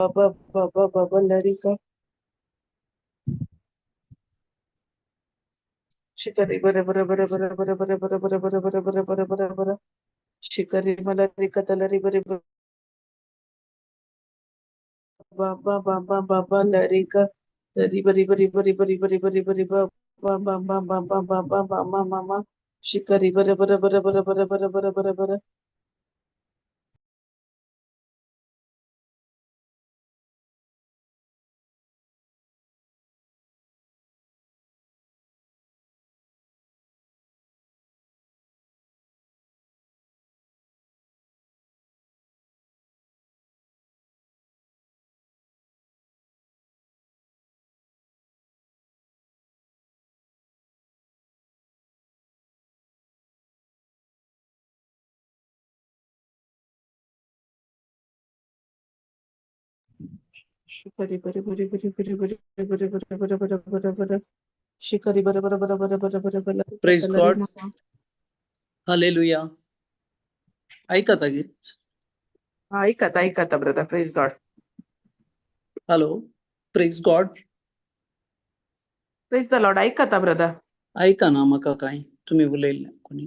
ba ba ba ba ba larika shikari bara bara bara bara bara bara bara bara bara bara bara bara bara bara shikari malarika talari bari ba ba ba ba ba ba larika lari bari bari bari bari bari bari bari ba ba ba ba ba ba ba ba ba ma ma ma shikari bara bara bara bara bara bara bara bara bara shikari bari bari bari bari bari bari bari bari bari bari bari shikari bara bara bara bara bara bara bara larika praise talari God. ma ma hallelujah. ऐकता गे? ऐकता ऐकता brother, praise God. Hello, praise God. Praise the Lord. ऐकता brother. ऐका ना म्हाका काय तुमी उलयल्लें कोणी.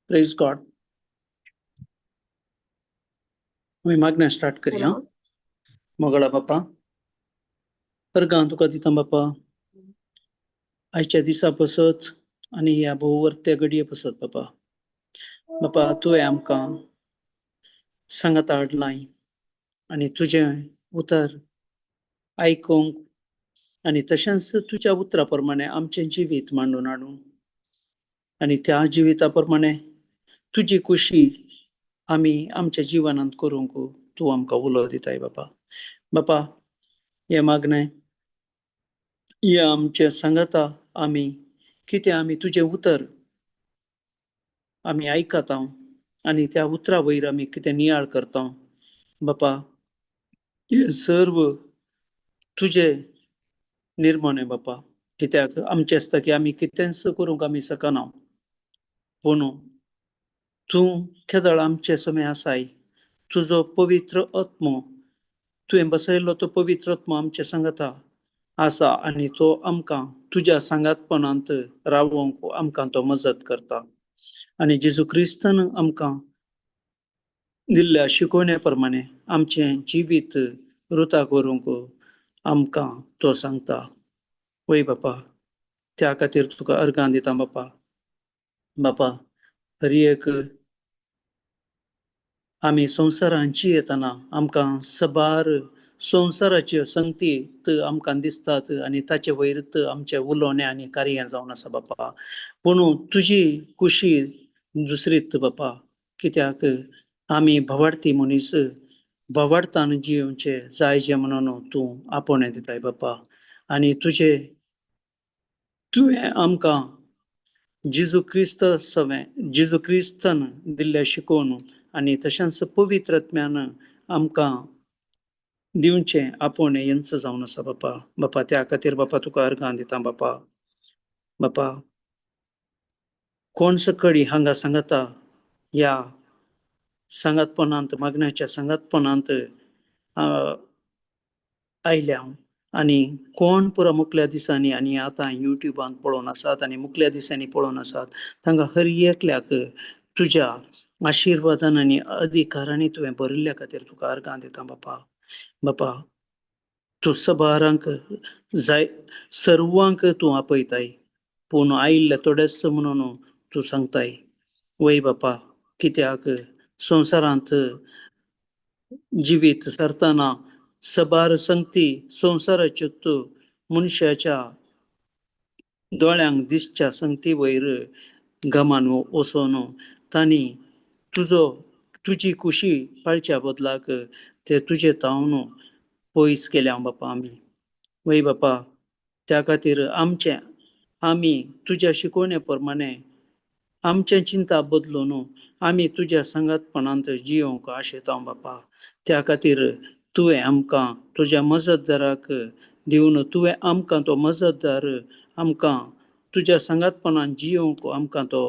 Praise God. आमी मागणें स्टार्ट करया. हॅलो. मोगळा बापा, अर्गां तुका दिता बापा, आयच्या दिसा पसत आनी ह्या भोंवरत्या घडये पसत बापा. बापा, तुवें आमकां सांगाता हाडलाय आनी तुजें उतर आयकूंक आनी तशेंच तुज्या उतरा प्रमाणे आमचें जिवीत मांडून हाडूंक आनी त्या जिविता प्रमाणे तुजी खुशी आमी आमच्या जिवनांत करूंक तूं आमकां उलो दिताय बापा. बापा, हें मागणें हें आमचें सांगाता आमी कितें आमी तुजें उतर आमी आयकता आनी त्या उतरा वयर आमी कितें नियाळ करता बापा, हें सर्व तुजें निर्मणें बापा. कित्याक आमचें आसता की आमी कितेंच करूंक आमी शकना, पूण तूं केदळ आमचे समें आसाय. तुजो पवित्र आत्मो तुवें बसयल्लो तो पवित्र आत्मो आमचे सांगाता आसा आनी तो आमकां तुज्या सांगातपणांत रावोंक आमकां तो मजत करता. आनी जेजू क्रिस्तान आमकां दिल्ल्या शिकवणे प्रमाणे आमचें जिवीत रुता करूंक आमकां तो सांगता. वय बापा, त्या खातीर तुका अर्गां दिता बापा. बापा, हर एक आमी संवसारांत जियेतना आमकां सबार संवसाराच्यो संगती आमकां दिसतात आनी ताचे वयर आमचें उलोवणें आनी कार्यां जावन आसा बापा. पूण तुजी खुशी दुसरीत बापा, कित्याक आमी भवार्थी मनीस भवार्थान जियोवचें जाय जें म्हणून तूं आपोवणें दिताय बापा. आनी तुजें तुवें आमकां जेजू क्रिस्त सवें जेजू क्रिस्तान दिल्लें शिकोवन आनी तशेंच पवित्र आत्म्यान आमकां दिवचें आपोवणें हेंच जावन आसा बापा. बापा, त्या खातीर बापा तुका अर्गां दिता बापा. बापा, कोण सकळी हांगा सांगाता ह्या सांगातपणांत मागण्याच्या सांगातपणांत आयल्या आनी कोण पुरो मुखल्या दिसांनी आनी आतां युट्युबांत पळोवन आसात आनी मुखल्या दिसांनी पळोवन आसात, तांकां हर एकल्याक तुज्या आशिर्वादान आनी अधिकारांनी तुवें भरिल्ल्या खातीर तुका अर्गां दिता बापा. बापा, तूं सबारांक जाय सर्वांक तूं आपयताय, पूण आयिल्ले थोडेच म्हणून तूं सांगताय. वय बापा, कित्याक संवसारांत जिवीत सरतना सबार संगती संवसाराच्यो तूं मनशाच्या दोळ्यांक दिसच्या संगती वयर गमान वचोन तांणी तुजो तुजी खुशी पाळच्या बदलाक ते तुजे तावन पयस केल्या बापा आमी. वय बापा, त्या खातीर आमचें आमी तुज्या शिकवणे प्रमाणे आमचें चिंता बदलून आमी तुज्या सांगातपणांत जियोवंक आशेता बापा. त्या खातीर तुवें आमकां तुज्या मजतदाराक दिवन तुवें आमकां तो मजतदार आमकां तुज्या सांगातपणान जियोवंक आमकां तो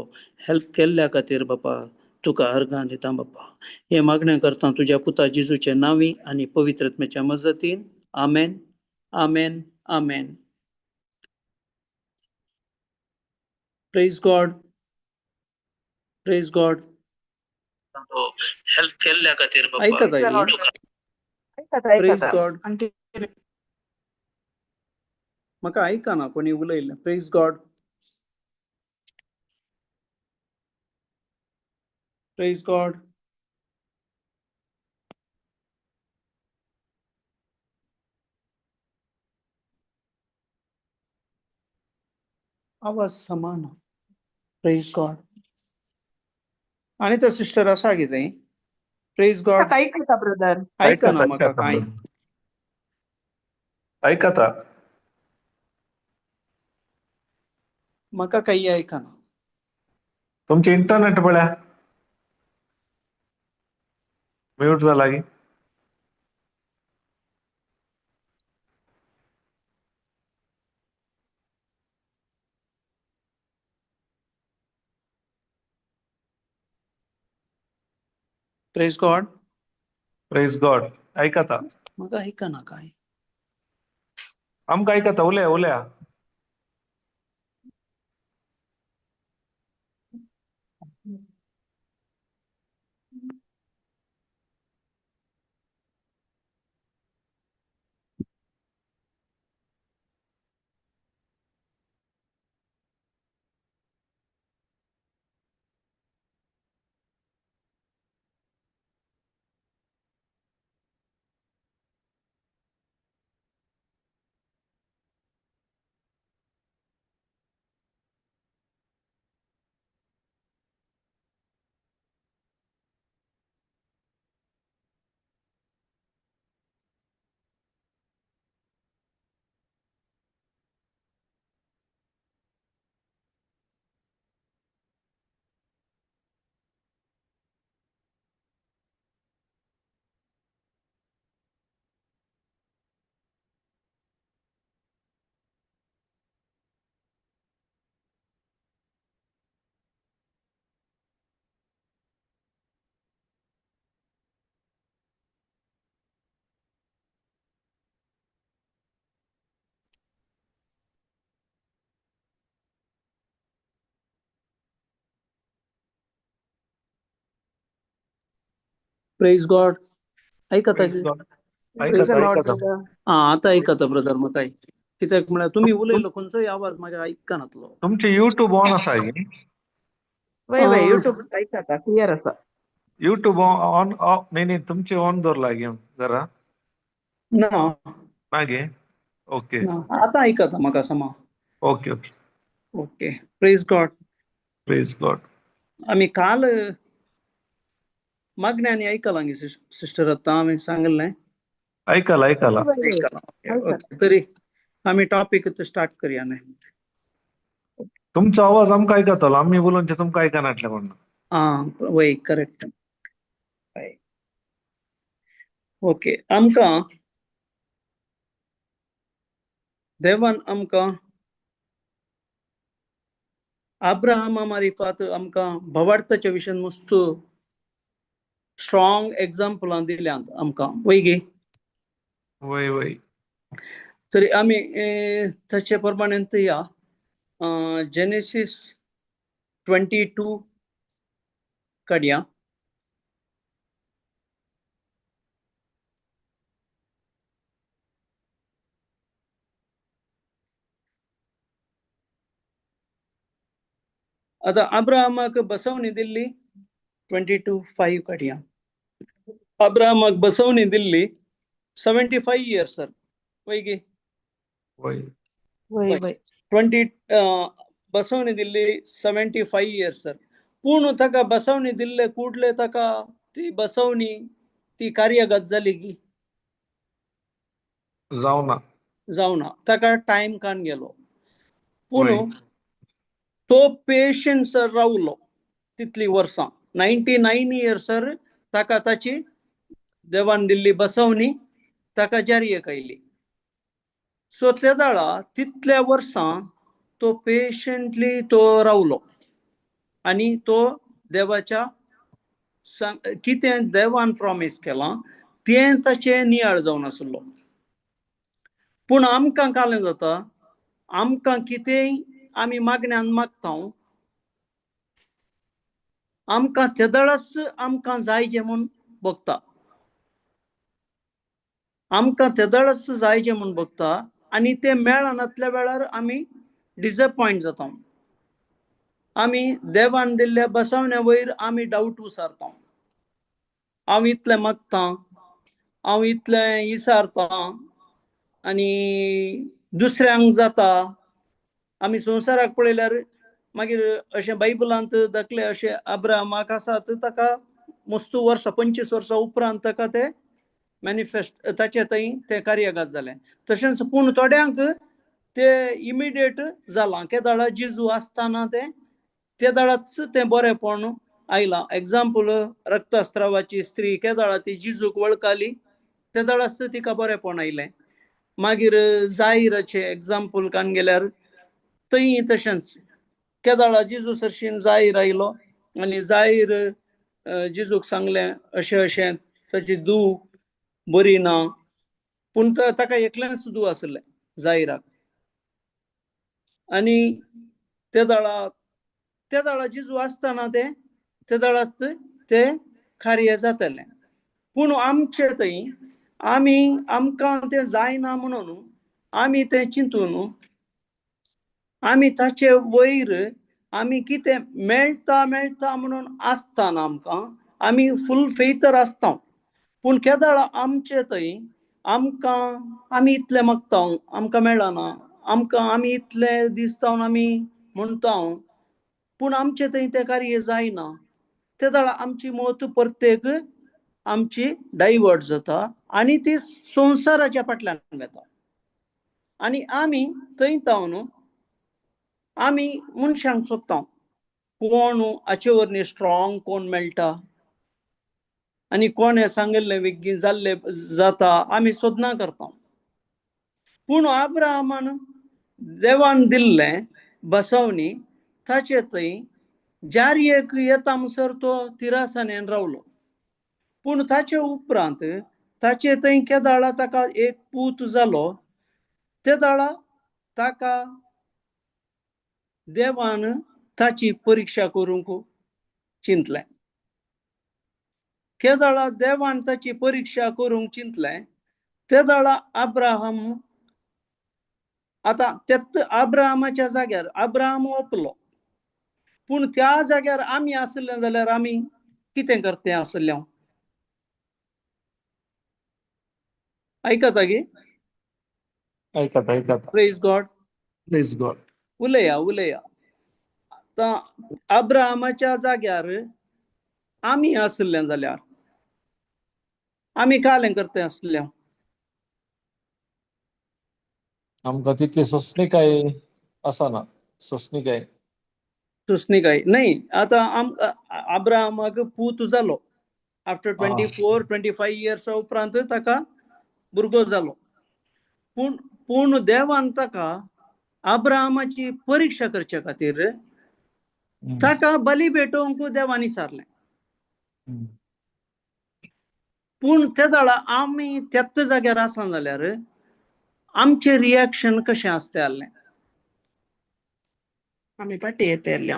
हेल्प केल्ल्या खातीर बापा तुका अर्गां दिता बाप्पा. हे मागणें करता तुज्या पुता जेजूच्या नांवी आनी पवित्र आत्म्याच्या मजतीन. आमेन, आमेन, आमेन. Praise God, praise God. Help केल्ल्या खातीर बाप्पा. ऐकत Praise the Lord. आहे. प्रेज गॉड. म्हाका आयकना कोणी उलयलें. प्रेज गॉड, प्रेज गॉड. आवाज समान. प्रेज गॉड. आनी तर सिस्टर आसा कितें? प्रेज गॉड. ऐकता ब्रदर. आयकना म्हाका कांय. ऐकता. म्हाका काही आयकना. तुमचे इंटरनेट पळया, म्यूट जाला की. प्रेज गॉड. प्रेज गॉड, ऐकता. म्हाका आयकना काय. आमकां ऐकता, उलया उलया. प्रेज गॉड. ऐकता. प्रेज गॉड. प्रेज ऐकता, लॉर्ड ऐकता. ब्रदर. आं, आतां ऐकता ब्रदर. म्हाका कित्याक म्हळ्यार तुमी उलयलो खंयचोय आवाज म्हाका आयकनातलो. तुमचे युट्यूब ऑन आसा की? वय वय, युट्यूब ऐकता, क्लियर आसा. युट्यूब ऑन न्ही न्ही, तुमचे ऑन दवरला गे जरा. ना. ना गे, ओके. ना, आतां आयकता म्हाका समा. Okay okay. Okay, praise God. Praise God. आमी काल मागण्यांनी ऐकलां गे सिस्टर? आतां हांवें सांगलें. ऐकला, ऐकला. ऐकलां. ओके ओके, तरी आमी टॉपीक स्टार्ट करया न्ही. तुमचो आवाज आमकां आयकतलो, आमी उलोवचें तुमकां आयकनातलें म्हणून. आं, वय, करेक्ट. ओके, आमकां देवान आमकां अब्राहमा मारिफात आमकां भवार्थाच्या विशयान मस्त स्ट्रॉंग एग्जाम्पलां दिल्यांत आमकां, वय गे? वय वय. तरी आमी ताचे प्रमाणे या जेनेसीस 22 काडया. आतां अब्राहमाक बसवणी दिल्ली, 22:5 काडया. अब्राहमाक बसवणी दिल्ली 75 इयर्स सर, वय गे? वय. वय वय. 20 बसवणी दिल्ली 75 इयर्स सर, पूण ताका बसवणी दिल्ले कुडले ताका ती बसवणी ती कार्यगत जाली की? जावना. जावना, ताका टायम कान गेलो. पूण वय. तो पेशन्स रावलो तितली वर्सां, 99 इयर्स सर ताका ताची देवान दिल्ली बसवणी ताका जारीयक आयली. सो त्या वेळा तितल्या वर्सां तो पेशंटली तो रावलो आनी तो देवाच्या कितें देवान प्रॉमीस केलां तें ताचें नियाळ जावन आसलो. पूण आमकां कालें जाता, आमकां कितेंय आमी मागण्यान मागता, आमकां तेदळाच आमकां जायचें म्हूण बगता, आमकां तेदळाच जायचें म्हूण बगता आनी तें मेळनातल्या वेळार आमी डिसअपॉयंट जाता. आमी देवान दिल्ल्या बसवण्या वयर आमी डावट उसारता. हांव इतलें मागतां, हांव इतलें इसारतां आनी दुसऱ्यांक जाता. आमी संवसाराक पळयल्यार मागीर अशें बायबलांत दाखले अशें अब्राहमाक आसात, ताका मस्तू वर्सां 25 वर्सां उपरांत ताका ते मॅनिफेस्ट ताचे थंय तें कार्यगात जालें. तशेंच पूण थोड्यांक ते इमिडिएट जालां, केदाळा जेजू आसतना तें तेदाळाच तें बरेंपण आयलां. एग्जाम्पल रक्तस्त्रावाची स्त्री केदाळा ती जेजूक वळखाली तेदाळाच तिका बरेंपण आयलें. मागीर जायराचें एग्जाम्पल कान गेल्यार थंय तशेंच केदाळा जेजू सरशीन जाहीर आयलो आनी जाहीर जेजूक सांगलें अशें अशें ताची धूव बरी ना, पूण ताका एकलेंच धूव आसलें जाहिराक. आनी तेदाळा तेदाळा जेजू आसतना तें तेदाळाच तें कार्य जातलें. पूण आमचे थंय आमी आमकां तें जायना म्हणून आमी तें चिंतून आमी ताचे वयर आमी कितें मेळटा मेळटा म्हणून आसतना आमकां आमी फूल फेथर आसता. पूण केदाळा आमचे थंय आमकां आमी इतलें मागता आमकां मेळना, आमकां आमी इतले दिसता आमी म्हणटा, पूण आमचे थंय तें कार्य जायना. तेदाळा आमची मत प्रत्येक आमची डायवर्ट जाता आनी ती संवसाराच्या फाटल्यान वता आनी आमी थंय जावन आमी मनशांक सोदता कोण हाचे वरवीं स्ट्रॉंग कोण मेळटा आनी कोणें सांगिल्लें बेगीन जाल्लें जाता आमी सोदना करता. पूण अब्राहमान देवान दिल्लें बसवणी ताचे थंय जारयेक येता म्हणसर तो तिरासानेन रावलो. पूण ताचे उपरांत ताचे थंय केदाळा ताका एक पूत जालो, तेदाळा ताका देवान ताची परिक्षा करूंक चिंतलें. केदाळा देवान ताची परिक्षा करूंक चिंतलें तेदाळा अब्राहम आतां तेत अब्राहमाच्या जाग्यार अब्राहम ओपलो, पूण त्या जाग्यार आमी आसले जाल्यार आमी कितें करते आसले? आयकता गे? आयकता आयकता. Praise God. Praise God. उलया उलया. आतां अब्राहमाच्या जाग्यार आमी आसले जाल्यार आमी कालें करते आसले? आमकां तितली सोंसणीकाय आसना, सोंसणीकाय सोंसणीकाय न्हय. आतां आम अब्राहमाक पूत जालो आफ्टर 24 25 इयर्सा उपरांत ताका भुरगो जालो. पूण पूण देवान ताका अब्राहमाची परिक्षा करचे खातीर ताका बली भेटोवंक देवान विचारलें. पूण ते वेळा आमी त्याच जाग्यार आसा जाल्यार आमचें रिएक्शन कशें आसता जालें? आमी फाटी येतले.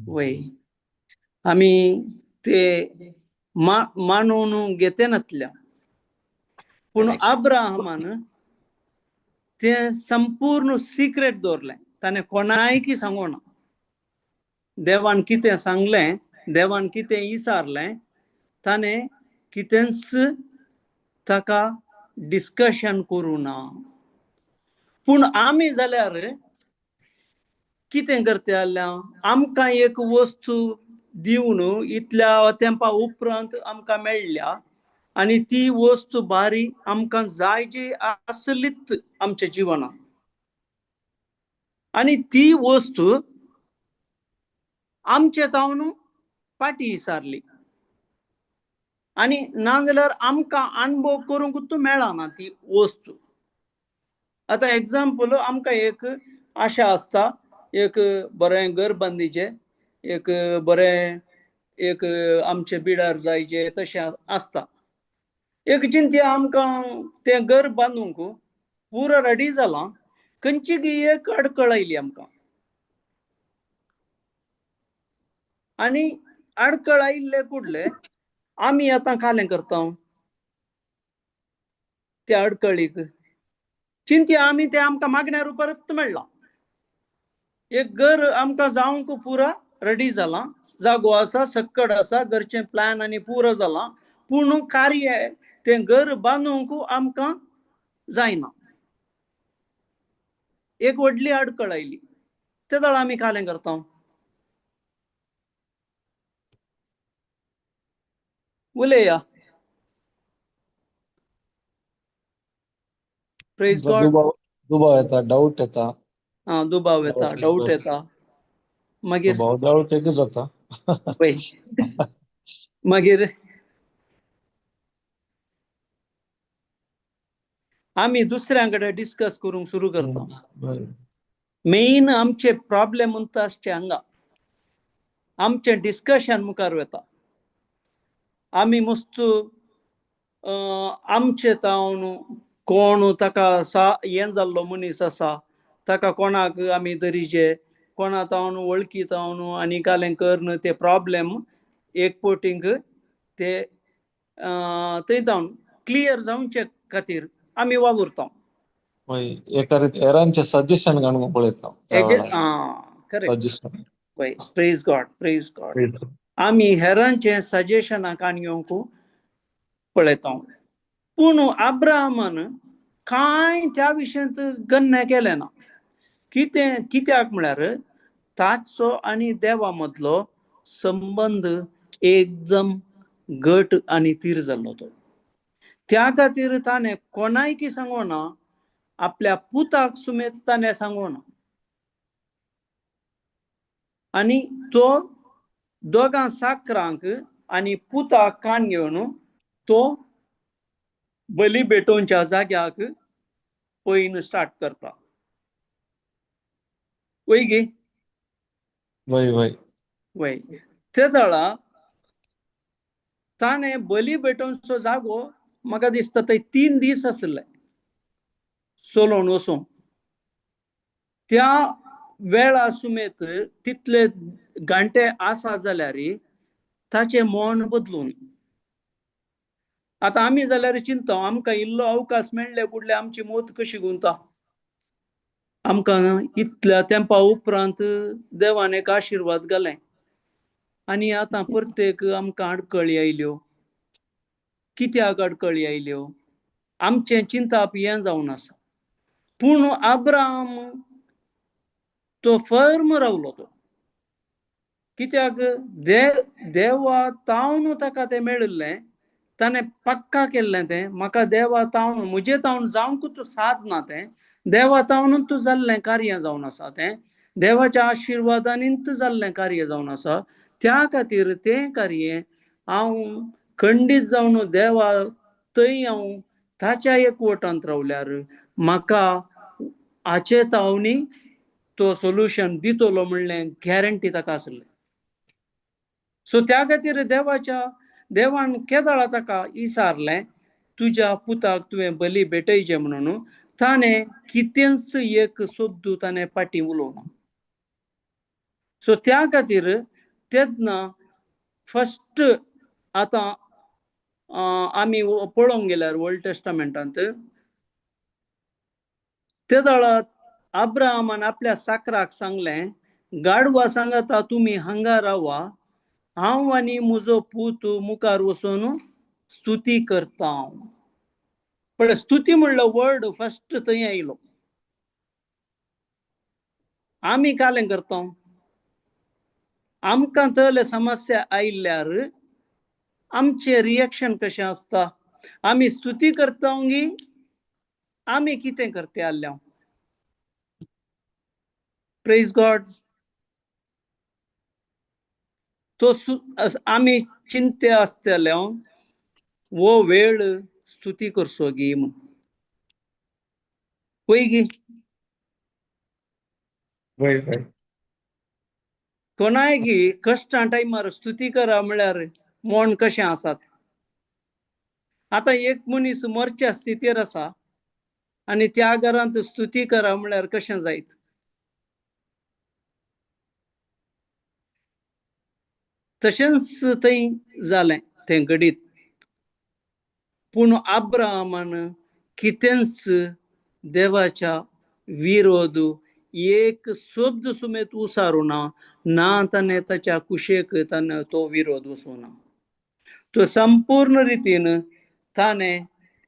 वय आमी ते मानून घेते नातल्या. पूण अब्राहमान तें संपूर्ण सिक्रेट दवरलें, ताणें कोणायकी सांगूना. देवान कितें सांगलें, देवान कितें विचारलें, ताणें कितेंच ताका डिस्कशन करूं ना. पूण आमी जाल्यार कितें करता जाल्यार आमकां एक वस्तू दिवन इतल्या तेंपा उपरांत आमकां मेळ्ळ्या आनी ती वस्तू बारी आमकां जाय जी आसलीच आमच्या जिवनांत आनी ती वस्तू आमचे तावन फाटी विसारली आनी नाजाल्यार आमकां अणभव करूंक तूं मेळना ती वस्तू. आतां एग्जाम्पल आमकां एक आशा आसता, एक बरें घर बांदिचें, एक बरें एक आमचे बिडार जायचे तशें आसता. एक चिंत्या आमकां तें घर बांदूंक पुरो रेडी जालां, खंयची एक अडकळ आयली आमकां आनी आडकळ आयिल्ले कुडले आमी आतां कालें करता त्या अडकळीक चिंत्या आमी तें आमकां मागण्या रुपारच मेळ्ळां. एक घर आमकां जावंक पुरा रेडी जालां, जागो आसा, सक्कड आसा, घरचें प्लॅन आनी पुरो जालां, पूण कार्य तें घर बांदूंक आमकां जायना. एक व्हडली आडकळ आयली ते वेळार आमी कालें करता. उलया. Praise God. दुबाव येता, डाऊट येता. आं, दुबाव येता, डाऊट येता. मागीर दुबाव डाऊट एकच जाता. मागीर आमी दुसऱ्यां कडेन डिस्कस करूंक सुरू करता. मेन आमचे प्रॉब्लेम म्हणटा आसचे हांगा आमचें डिस्कशन मुखार वता. आमी मस्त आमचे तावन कोण ताका सा हें जाल्लो मनीस आसा ताका कोणाक आमी दरीजे कोणा तावन वळखी तावन आनी कालें करून ते प्रॉब्लेम एक पोटींक ते थंय तावन क्लियर जावचे खातीर आमी वावुरता. एका रीत हेरांचे सजेशन घालूंक पळयता. Correct. Praise God, praise God. आमी हेरांचे सजेशनां काण घेवंक पळयता. पूण अब्राहमान कांय त्या विशयांत गण्य केलें ना. कितें कित्याक म्हळ्यार ताचो आनी देवा मदलो संबंद एकदम घट आनी तीर जाल्लो तो. त्या खातीर ताणें कोणायकी सांगोना, आपल्या पुताक सुमेत ताणें सांगोना आनी तो दोगां साकरांक आनी पुताक कान घेवन तो बली भेटोवच्या जाग्याक पयन स्टार्ट करता. वय गे? वय वय वय. ते वेळा ताणें बली भेटोवचो जागो म्हाका दिसता थंय 3 दीस आसले चलोवन वचूंक. त्या वेळा सुमेत तितले घांटे आसा जाल्यार ताचें मन बदलून. आतां आमी जाल्यार चिंता आमकां इल्लो अवकाश मेळ्ळे कुडले आमची मोत कशी गुंता. आमकां इतल्या तेंपा उपरांत देवान एक आशिर्वाद घाले आनी आतां प्रत्येक आमकां आडकळी आयल्यो. कित्याक आडकळी आयल्यो? आमचें चिंताप हें जावन आसा. पूण अब्राहम तो फर्म रावलो. तो कित्याक देवा तावन ताका तें मेळिल्लें, ताणें पक्का केल्लें तें म्हाका देवा तावन म्हजे तावन जावंक तूं साद ना, तें देवा तावन तूं जाल्लें कार्य जावन आसा, तें देवाच्या आशिर्वादानीत जाल्लें कार्य जावन आसा. त्या खातीर तें कार्य हांव खंडीत जावन देवा थंय हांव ताच्या एकवटांत रावल्यार म्हाका हाचे तावनी तो सोल्युशन दितलो म्हणलें गॅरंटी ताका आसलें. सो त्या खातीर देवाच्या देवान केदळा ताका इसारलें तुज्या पुताक तुवें बली भेटयचें म्हणून. ताणें कितेंच एक सोद्दू ताणें फाटीं उलोवना. सो त्या खातीर तेन्ना फस्ट आतां आमी पळोवंक गेल्यार ओल्ड टेस्टामेंटांत ते वेळार अब्राहमान आपल्या साकराक सांगलें, गाडवा सांगाता तुमी हांगा रावा, हांव आनी म्हजो पूत मुखार वचून स्तुती करता. पळय स्तुती म्हणलो वर्ड फस्ट थंय आयलो. आमी कालें करता? आमकां तले समस्या आयल्यार आमचें रिएक्शन कशें आसता? आमी स्तुती करता गी आमी कितें करता आसल्या? Praise God. तो आमी चिंते आसतले वो वेळ स्तुती करचो गी म्हूण. वय गी? वय वय. कोणाय की कश्टां टायमार स्तुती करा म्हळ्यार मोण कशें आसात. आतां एक मनीस मरच्या स्थितीर आसा आनी त्या घरांत स्तुती करा म्हळ्यार कशें जायत? तशेंच थंय जालें तें घडीत. पूण अब्राहमान कितेंच देवाच्या विरोध एक शब्द सुमेत उसारू ना, ना ताणें ताच्या कुशेक ताणें तो विरोध वचूना. तो संपूर्ण रितीन ताणें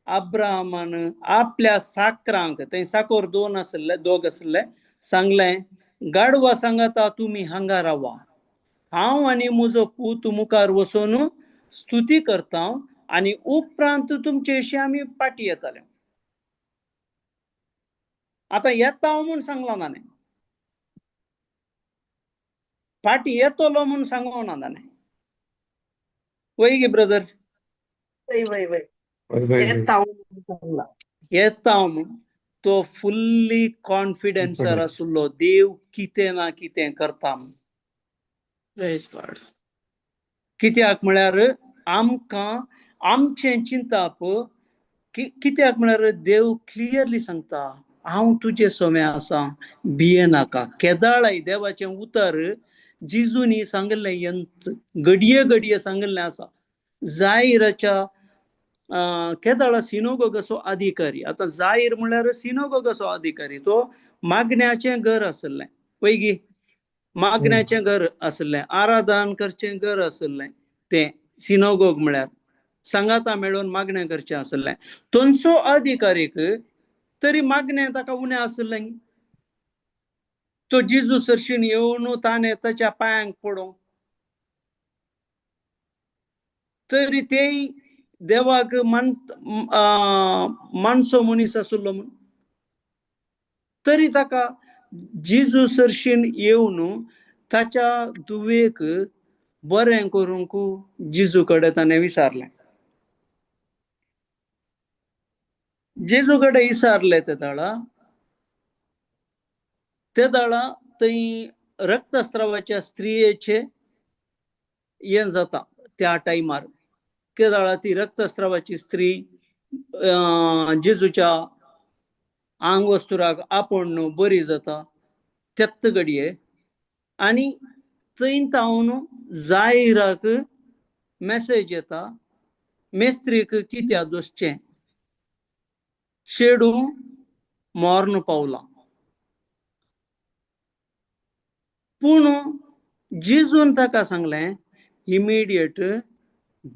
अब्राहमान आपल्या साकरांक, थंय साकोर दोन आसले, दोग आसले, सांगलें गाडवा सांगाता तुमी हांगा रावा, हांव आनी म्हजो पूत मुखार वचून स्तुती करता आनी उपरांत तुमचे आमी पाटी येतले. आतां येता म्हूण सांगलां ताणें, पाटी येतलो म्हूण सांगूंक ना ताणें. वय गे ब्रदर? वय वय वय. वय वय वय. येता सांगला. येता म्हूण तो फुल्ली कॉन्फिडन्सार आशिल्लो, देव कितें ना कितें करता म्हूण. Praise God. कित्याक म्हळ्यार आमकां आमचें चिंताप कित्याक म्हळ्यार देव क्लियरली सांगता हांव तुजे सोमे आसा, भिये नाका. केदाळाय देवाचें उतर जिजूनी सांगिल्लें यंत घडये घडये सांगिल्लें आसा. जायराच्या केदाळा सिनोगोगाचो अधिकारी, आतां जाहीर म्हळ्यार सिनोगोगाचो अधिकारी, तो मागण्याचें घर आशिल्लें, पयगी मागण्याचें घर आशिल्लें, आराधन करचें घर आशिल्लें तें सिनोगोग म्हळ्यार सांगाता मेळून मागणें करचें आशिल्लें. थंयचो अधिकारीक तरी मागणें ताका उणें आशिल्लें, तो जिजू सरशीन येवन ताणें ताच्या पांयांक पडोवंक तरी तेय देवाक मान मानसो मनीस आशिल्लो म्हूण तरी ताका जिजू सरशीन येवन ताच्या दुवेक बरें करूंक जिजू कडेन ताणें विचारलें. जेजू कडेन विचारलें ते दाळा, ते दाळा थंय रक्तस्रावाच्या स्त्रियेचे हें जाता त्या टायमार. केदाळा ती रक्तस्रावाची स्त्री जेजूच्या आंगवस्तुराक आपोवन बरी जाता त्याच घडये. आनी थंय तावन जायराक मॅसेज येता मेस्त्रीक कित्याक दोसचें, चेडूं मोर्न पावलां. पूण जेजून ताका सांगलें इमिडिएट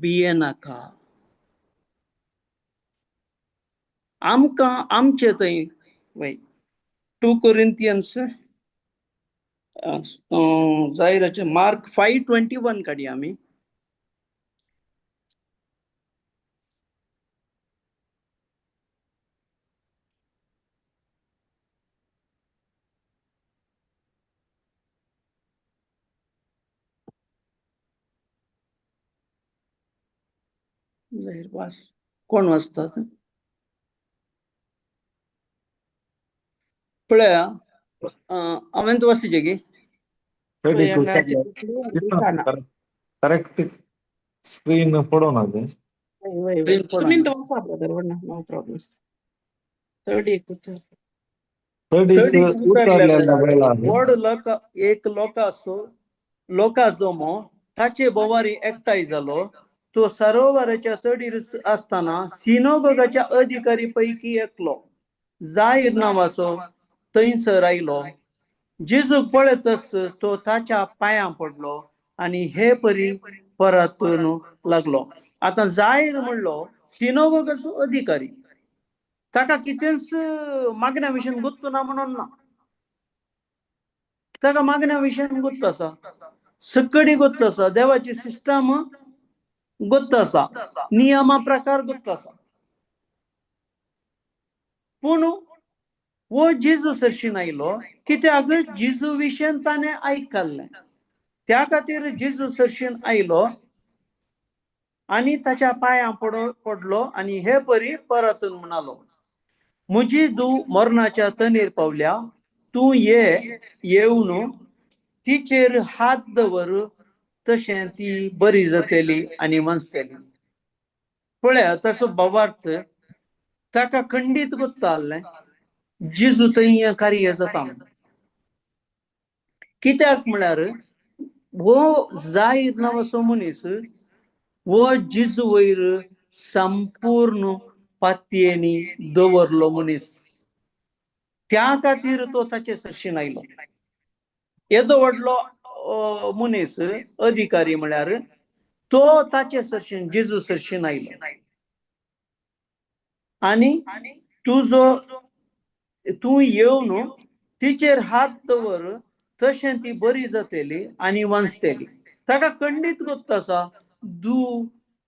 भिये नाका, आमकां आमचे थंय वय 2 कोरिंथियन्स जायराचे मार्क 5:21 काडया आमी. जाहीर वाच, कोण वाचतात पळया. हांवें वाचिजे गी? करेक्ट स्क्रीन पडोना तें. वय वय. तुमी वाचा ब्रदर, व्हडना, नो प्रॉब्लम. 30 उतर. 30 उतरलेल्या वेळार व्हड लोक एक लोकांचो लोका जमो ताचे भोवारी एकठांय जालो. तो सरोवराच्या तडीर आसतना सिनोगोगाच्या अधिकारी पैकी एकलो जाहीर नांवाचो थंयसर आयलो. जेजूक पळयतच तो ताच्या पांयां पडलो आनी हे परी परतून लागलो. आतां जाहीर म्हणलो सिनोगोगाचो अधिकारी, ताका कितेंच मागण्या विशयन गुत्त ना म्हणून ना, ताका मागण्या विशयन गुत्त आसा, सकडी गुत्त आसा, देवाची सिस्टम गुत्त आसा, नियमा प्रकार गुत्त आसा. पूण वो जेजू सरशीन आयलो कित्याक जेजू विशयन ताणें आयकल्लें, त्या खातीर जेजू सरशीन आयलो आनी ताच्या पांयां पडलो आनी हे परी परतून म्हणालो, म्हजी धूव मरणाच्या तणीर पावल्या, तूं ये येवन तिचेर हात दवर तशें ती बरी जातली आनी वांचतली. पळया तसो भावार्थ ताका खंडीत गोत्ता आहलें जेजू थंय हें कार्य जाता. कित्याक म्हळ्यार हो जाहीर नांवाचो मनीस हो जेजू वयर संपूर्ण पातयेनी दवरलो मनीस, त्या खातीर तो ताचे सरशीन आयलो. येदो व्हडलो मनीस अधिकारी म्हळ्यार तो ताचे सरशीन जेजू सरशीन आयलो आनी तुजो तूं येवन तिचेर हात दवर तशें ती बरी जातली आनी वांचतली. ताका खंडीत गोत्त आसा दू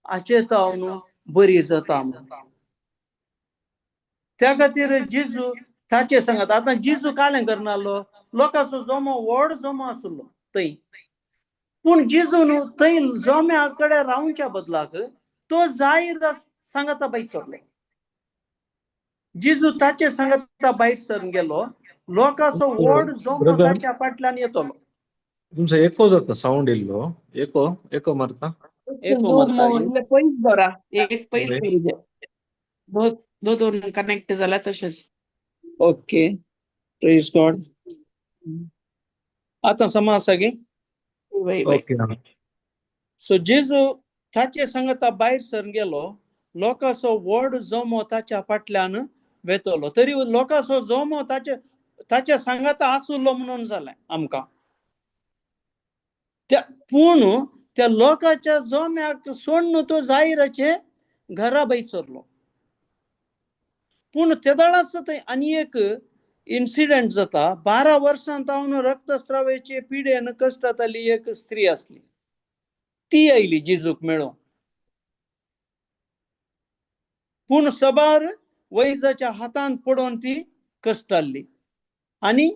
हाचे तावन बरी जाता म्हणून. त्या खातीर जेजू ताचे सांगात. आतां जेजू कालें करनासलो, लोकांचो जमो व्हड जमो आसलो थंय, पूण जेजून थंय जम्या कडेन रावच्या बदलाक तो जाहीर सांगाता भायर सरलो. जेजू ताचे सांगाता भायर सरून गेलो, लोकांचो व्हड जमो ताच्या फाटल्यान येतलो. तुमचो एको जाता सावंड इल्लो, एको एको मारता. एको मारता. पयस दवरा, एक पयस दवरूं, दो दोन कनेक्ट जाला तशेंच. Okay, praise God. आतां समा आसा गे? ओके. सो जेजू ताचे सांगाता भायर सरून गेलो, लोकांचो व्हड जमो ताच्या फाटल्यान वेतलो. तरी लोकांचो जमो ताचे ताच्या सांगाता आसुल्लो म्हणून जालें आमकां. त्या पूण त्या लोकांच्या जम्याक सोडून तो जाहिराचे घरा भायर सरलो. पूण तेदळाच थंय आनी एक इन्सिडंट जाता. 12 वर्सां तावन रक्तस्रावाचे पिडेन कश्टांतली एक स्त्री आसली, ती आयली जेजूक मेळोंक. पूण सबार वैजाच्या हातान पडोवन ती कश्टाल्ली आनी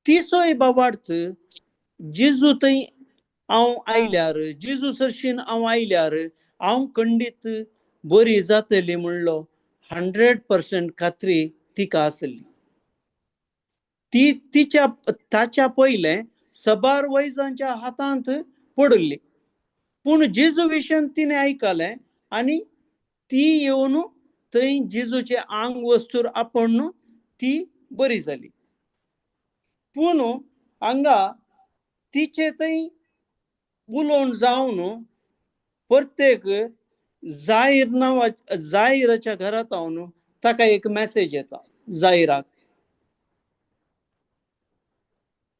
तिचोय बाबार्थ जेजू थंय हांव आयल्यार, जेजू सरशीन हांव आयल्यार हांव खंडीत बरी जातली म्हणलो 100% खात्री तिका आसली. ती तिच्या ताच्या पयलें सबार वैजांच्या हातांत पडिल्ली, पूण जेजू विशयान तिणें आयकलें आनी ती येवन थंय जेजूचें आंग वस्तूर आपण ती बरी जाली. पूण हांगा तिचे थंय उलोवन जावन प्रत्येक जाहीर नांवा जाहिराच्या घरांत हांव ताका एक मॅसेज येता जाहिराक.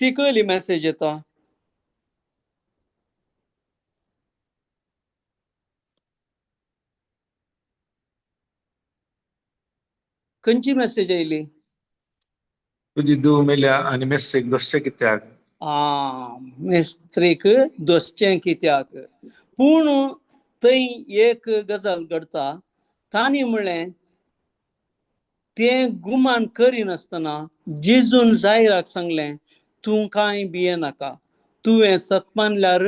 ती कसली मॅसेज येता? खंयची मॅसेज आयली? तुजी धूव मेल्या आनी मेस्त्रीक दोसचें कित्याक? आं, मेस्त्रीक दोसचें कित्याक? पूण थंय एक गजाल घडता. तांणी म्हणलें तें गुमान करिनासतना जेजून जाहिराक सांगलें तूं कांय भियेनाका, तुवें सतमानल्यार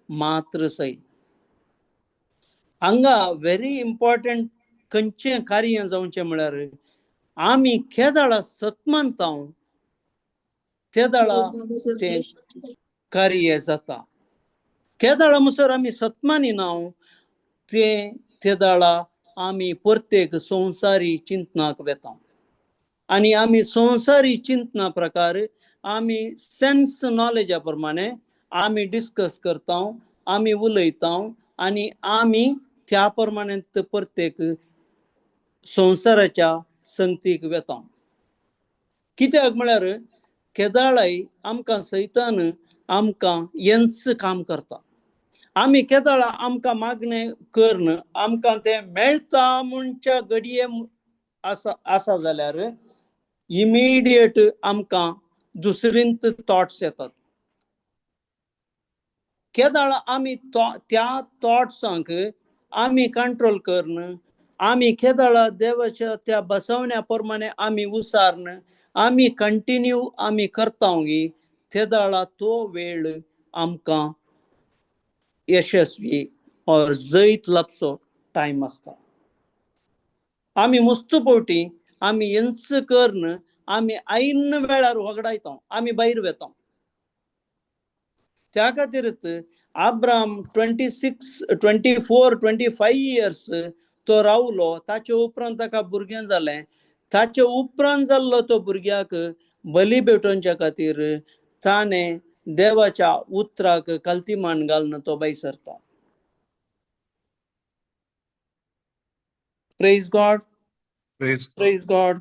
मात्र सय. हांगा व्हेरी इम्पॉर्टंट खंयचें कार्य जावचें म्हळ्यार आमी केदाळा सतमानता तेदाळा तें कार्य जाता. केदाळा मुसर आमी सतमानिना तें तेदाळा आमी प्रत्येक संवसारी चिंतनाक वेता आनी आमी संवसारी चिंतना प्रकार आमी सेन्स नॉलेजा प्रमाणे आमी डिस्कस करता, आमी उलयता आनी आमी त्या प्रमाणे प्रत्येक संवसाराच्या संगतीक वेता. कित्याक म्हळ्यार केदाळाय आमकां सैतान आमकां हेंच काम करता. आमी केदाळा आमकां मागणें करून आमकां तें मेळटा म्हणच्या घडये आसा आसा जाल्यार इमिडिएट आमकां दुसरींत थॉट्स येतात. केदाळा आमी त्या थॉट्सांक आमी कंट्रोल करून आमी केदाळा देवाच्या त्या बसवण्या प्रमाणे आमी उसारण आमी कंटिन्यू आमी करता गी तेदाळा तो वेळ आमकां यशस्वी और जैत लाबचो टायम आसता. आमी मुस्त फावटी आमी हेंच करून आमी ऐन वेळार वगडायता, आमी भायर वेता. त्या खातीरच आब्राम 26 24 25 इयर्स तो रावलो. ताचे उपरांत ताका भुरगें जालें. ताचे उपरांत जाल्लो तो भुरग्याक बली भेटोवच्या खातीर ताणें देवाच्या उतराक कल्तीमान घालून तो भायर सरता. Praise God. Praise God.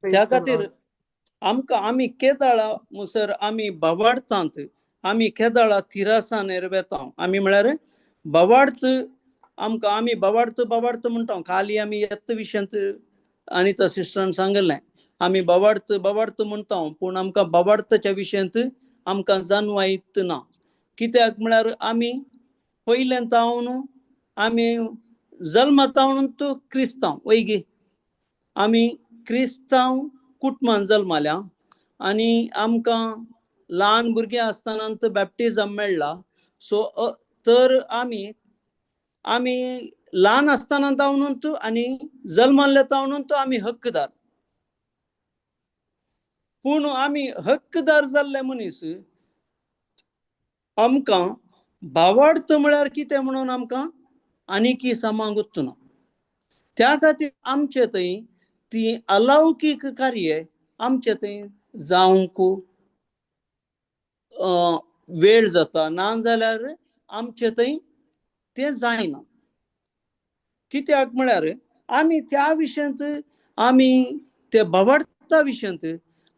त्या खातीर आमकां आमी केदाळा मुसर आमी बावाडटात, आमी केदाळा थिरासानेर वेता. आमी म्हळ्यार बावाडत आमकां आमी बावाडत बावाडत म्हणटा. खाली आमी येत विशयांत अनिता सिस्टरान सांगलें आमी बावाडत बावाडत म्हणटा, पूण आमकां बावाडताच्या विशयांत आमकां जाणवायत ना. कित्याक म्हळ्यार आमी पयलें तावन आमी जल्मतावन तो क्रिस्तांव वयगी, आमी क्रिस्तांव कुटुंबान जल्माल्या आनी आमकां ल्हान भुरगीं आसतना बॅप्टिजम मेळ्ळा. सो तर आमी आमी ल्हान आसतना तावन तूं आनी जल्माल्ले तावन तो आमी हक्कदार. पूण आमी हक्कदार जाल्ले मनीस आमकां भावार्थ म्हळ्यार कितें म्हणून आमकां आनीकी सामांग ना. त्या खातीर आमचे थंय ती अलौकीक कार्य आमचे थंय जावंक वेळ जाता, ना जाल्यार आमचे थंय तें जायना. कित्याक म्हळ्यार आमी त्या विशयांत आमी ते भावार्था विशयांत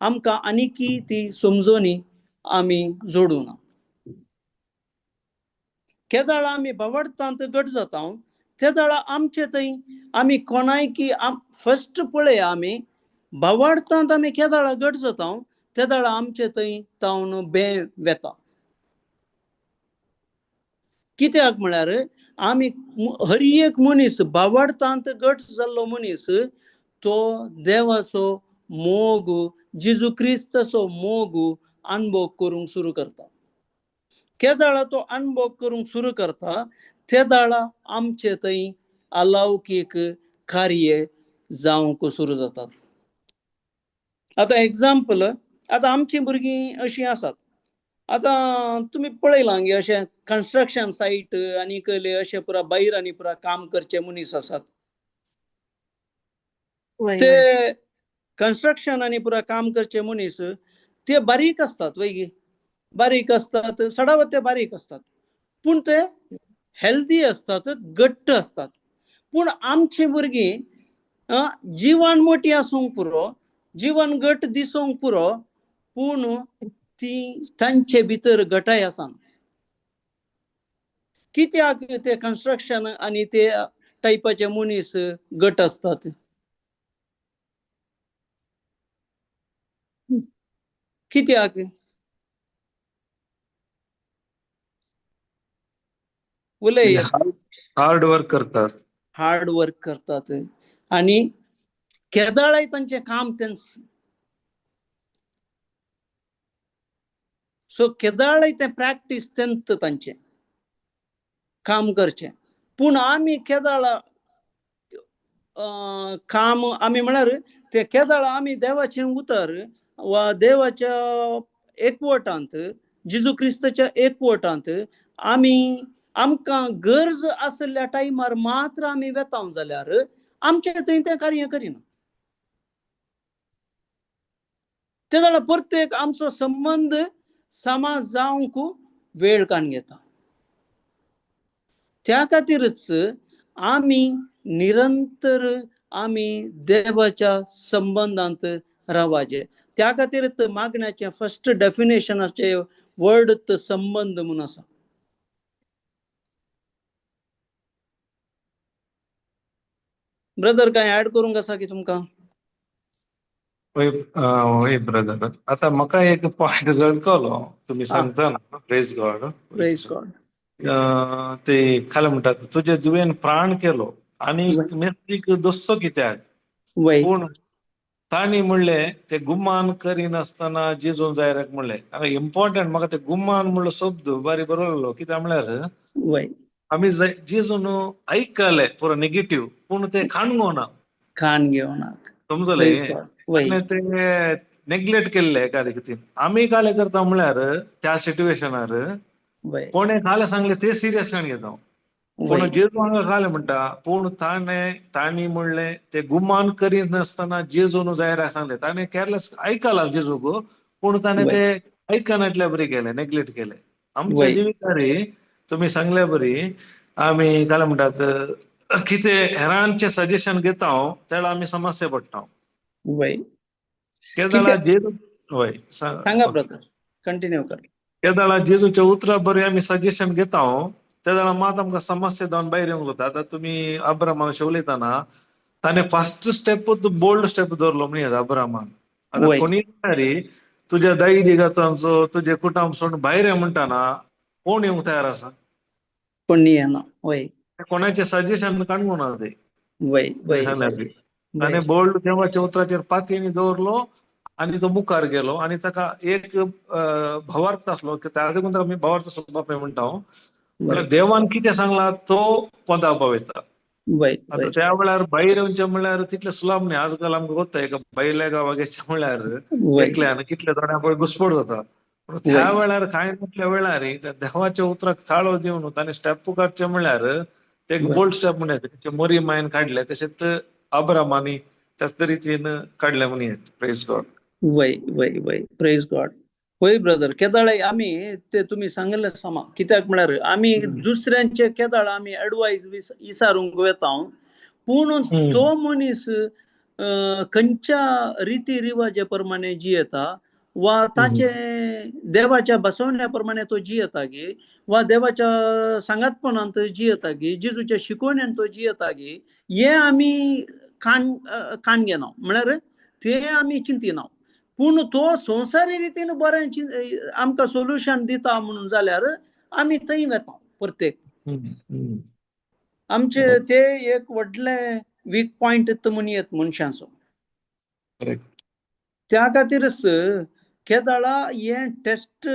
आमकां आनीकी ती समजोनी आमी जोडूना. केदाळा आमी भावार्थांत घट जाता तेदाळा आमचे थंय आमी कोणायकी फस्ट पळया आमी भावार्थांत आमी केदाळा घट जाता तेदाळा आमचे थंय तावन बे वेता. कित्याक म्हळ्यार आमी हर एक मनीस भावार्थांत घट जाल्लो मनीस तो देवाचो मोग, जेजू क्रिस्ताचो मोग अनुभव करूंक सुरू करता. केदाळा तो अनुभव करूंक सुरू करता तेदाळा आमचे थंय अलौकीक कार्य जावंक सुरू जातात. आतां एग्जाम्पल, आतां आमचीं भुरगीं अशीं आसात. आतां तुमी पळयलां गे अशें कन्स्ट्रक्शन सायट आनी कसले अशें पुरा भायर आनी पुरा काम करचे मनीस आसात. ते कन्स्ट्रक्शन आनी पुरा काम करचे मनीस ते बारीक आसतात वयगी, बारीक आसतात, सडावत ते बारीक आसतात, पूण ते हेल्दी आसतात, घट्ट आसतात. पूण आमची भुरगीं जिवान मोटी आसूंक पुरो, जिवन घट दिसूंक पुरो, पूण ती तांचे भितर घटाय आसा. कित्याक ते कन्स्ट्रक्शन आनी ते टायपाचे मनीस घट आसतात? कित्याक? उलय. हार्ड वर्क करतात, हार्ड वर्क करतात आनी केदाळाय तांचें काम तेंच. सो केदाळाय तें प्रॅक्टीस तेंच तांचें काम करचें. पूण आमी केदाळा काम आमी म्हळ्यार ते केदाळा आमी देवाचें उतर वा देवाच्या एकवटांत, जेजू क्रिस्ताच्या एकवटांत आमी आमकां गरज आशिल्ल्या टायमार मात्र आमी वेता जाल्यार आमचें थंय तें कार्य करिना. ते जाल्यार प्रत्येक आमचो संबंद समाज जावंक वेळ काडून घेता. त्या खातीरच आमी निरंतर आमी देवाच्या संबंदांत रावपाचें. त्या खातीर मागण्याचें फर्स्ट डेफिनेशनाचें वर्ड संबंद म्हूण आसा. ब्रदर काय ऍड करूंक आसा की तुमकां? हय ब्रदर, आतां म्हाका एक पॉयंट जळकलो तुमी सांगता ना. Praise God. Praise God. ते खाले म्हणटात तुजे दुवेन प्राण केलो आनी मेस्त्रीक दोसो कित्याक, पूण तांणी म्हणलें ते गुमान करिनासतना जेजून जायराक म्हणलें. आतां इम्पॉर्टंट म्हाका ते गुमान म्हणलो शब्द बारी बरोवलो. कित्याक म्हणल्यार आमी जेजून आयकले पुरो नेगेटीव, पूण ते खाण घेवना, खाण घेवना. समजले? ताणें ते नेग्लेक्ट केल्ले एका रितीन. आमी काले करता म्हळ्यार त्या सिट्युएशनार कोणे काले सांगले ते सिरियस घेता. पूण जेजू हांगा काले म्हणटा, पूण ताणें तांणी म्हणलें ते गुमान करिनासतना जेजून जायराक सांगले. ताणें केअरलेस आयकला जेजूक, पूण ताणें ते आयकनातल्या बरी केलें, नेग्लेक्ट केलें. आमच्या जिवितारी तुमी सांगल्या बरी आमी काय म्हणटात कितें हेरांचें सजेशन घेता तेन्ना आमी समस्या पडटा. केदाळा जेजू वय सांगा ब्रदर, कंटिन्यू कर. केदाळा जेजूच्या उतरा बरी आमी सजेशन घेता तेन्ना मात आमकां समस्या जावन भायर येवंक जाता. आतां तुमी अब्रामा विशीं उलयतना ताणें फर्स्ट स्टेप बोल्ड स्टेप दवरलो म्हणून अब्रामान. आतां कोणीय तरी तुज्या दायजी गातांचो तुजे कुटुंब सोडून भायर ये म्हणटाना कोण येवंक तयार आसा? कोण येना. वय कोणाचें सजेशन काडूंक ना ते. वय वय ताणें बोल्ड देवाच्या उतराचेर पातयेनी दवरलो आनी तो मुखार गेलो. आनी ताका एक भावार्थ आसलो, ताका देखून ताका आमी भावार्थ बापय म्हणटा. म्हळ्यार देवान कितें सांगला तो पोंदा पावयता. आतां त्या वेळार भायर येवचें म्हणल्यार तितलें सुलाभ न्ही. आजकाल आमकां गोत्ता एका भायल्या गांवाक वचचें म्हणल्यार एकल्यान कितले थोड्या पळय घुसपट जाता. पूण त्या वेळार कांय म्हटल्या वेळार त्या देवाच्या उतराक ताळो दिवन ताणें स्टेप काडचें म्हणल्यार ते एक बोल्ड स्टेप म्हणल्यार मोरी मायन काडले तशेंच अब्रामानी त्याच रितीन काडले म्हणून. Praise God. वय वय वय, प्रेज गॉड. होय ब्रदर, केदाळे आमी ते तुमी सांगिल्लें समा. कित्याक म्हळ्यार आमी दुसऱ्यांचे केदाळ आमी एडवायस विचारूंक वता, पूण तो मनीस खंयच्या रिती रिवाजे प्रमाणे जियेता वा ताचे देवाच्या बसवण्या प्रमाणे तो जियेता गी वा देवाच्या सांगातपणांत जियेता गी, जेजूच्या शिकवण्यान तो जियेता गी, हे आमी कान कान घेना, म्हळ्यार ते आमी चिंतिना. पूण तो संवसारी रितीन बरें आमकां सोल्युशन दिता म्हणून जाल्यार आमी थंय वता. प्रत्येक आमचे ते एक व्हडले वीक पॉयंट म्हणून येत मनशांचो. त्या खातीरच केदाळा हें टेस्ट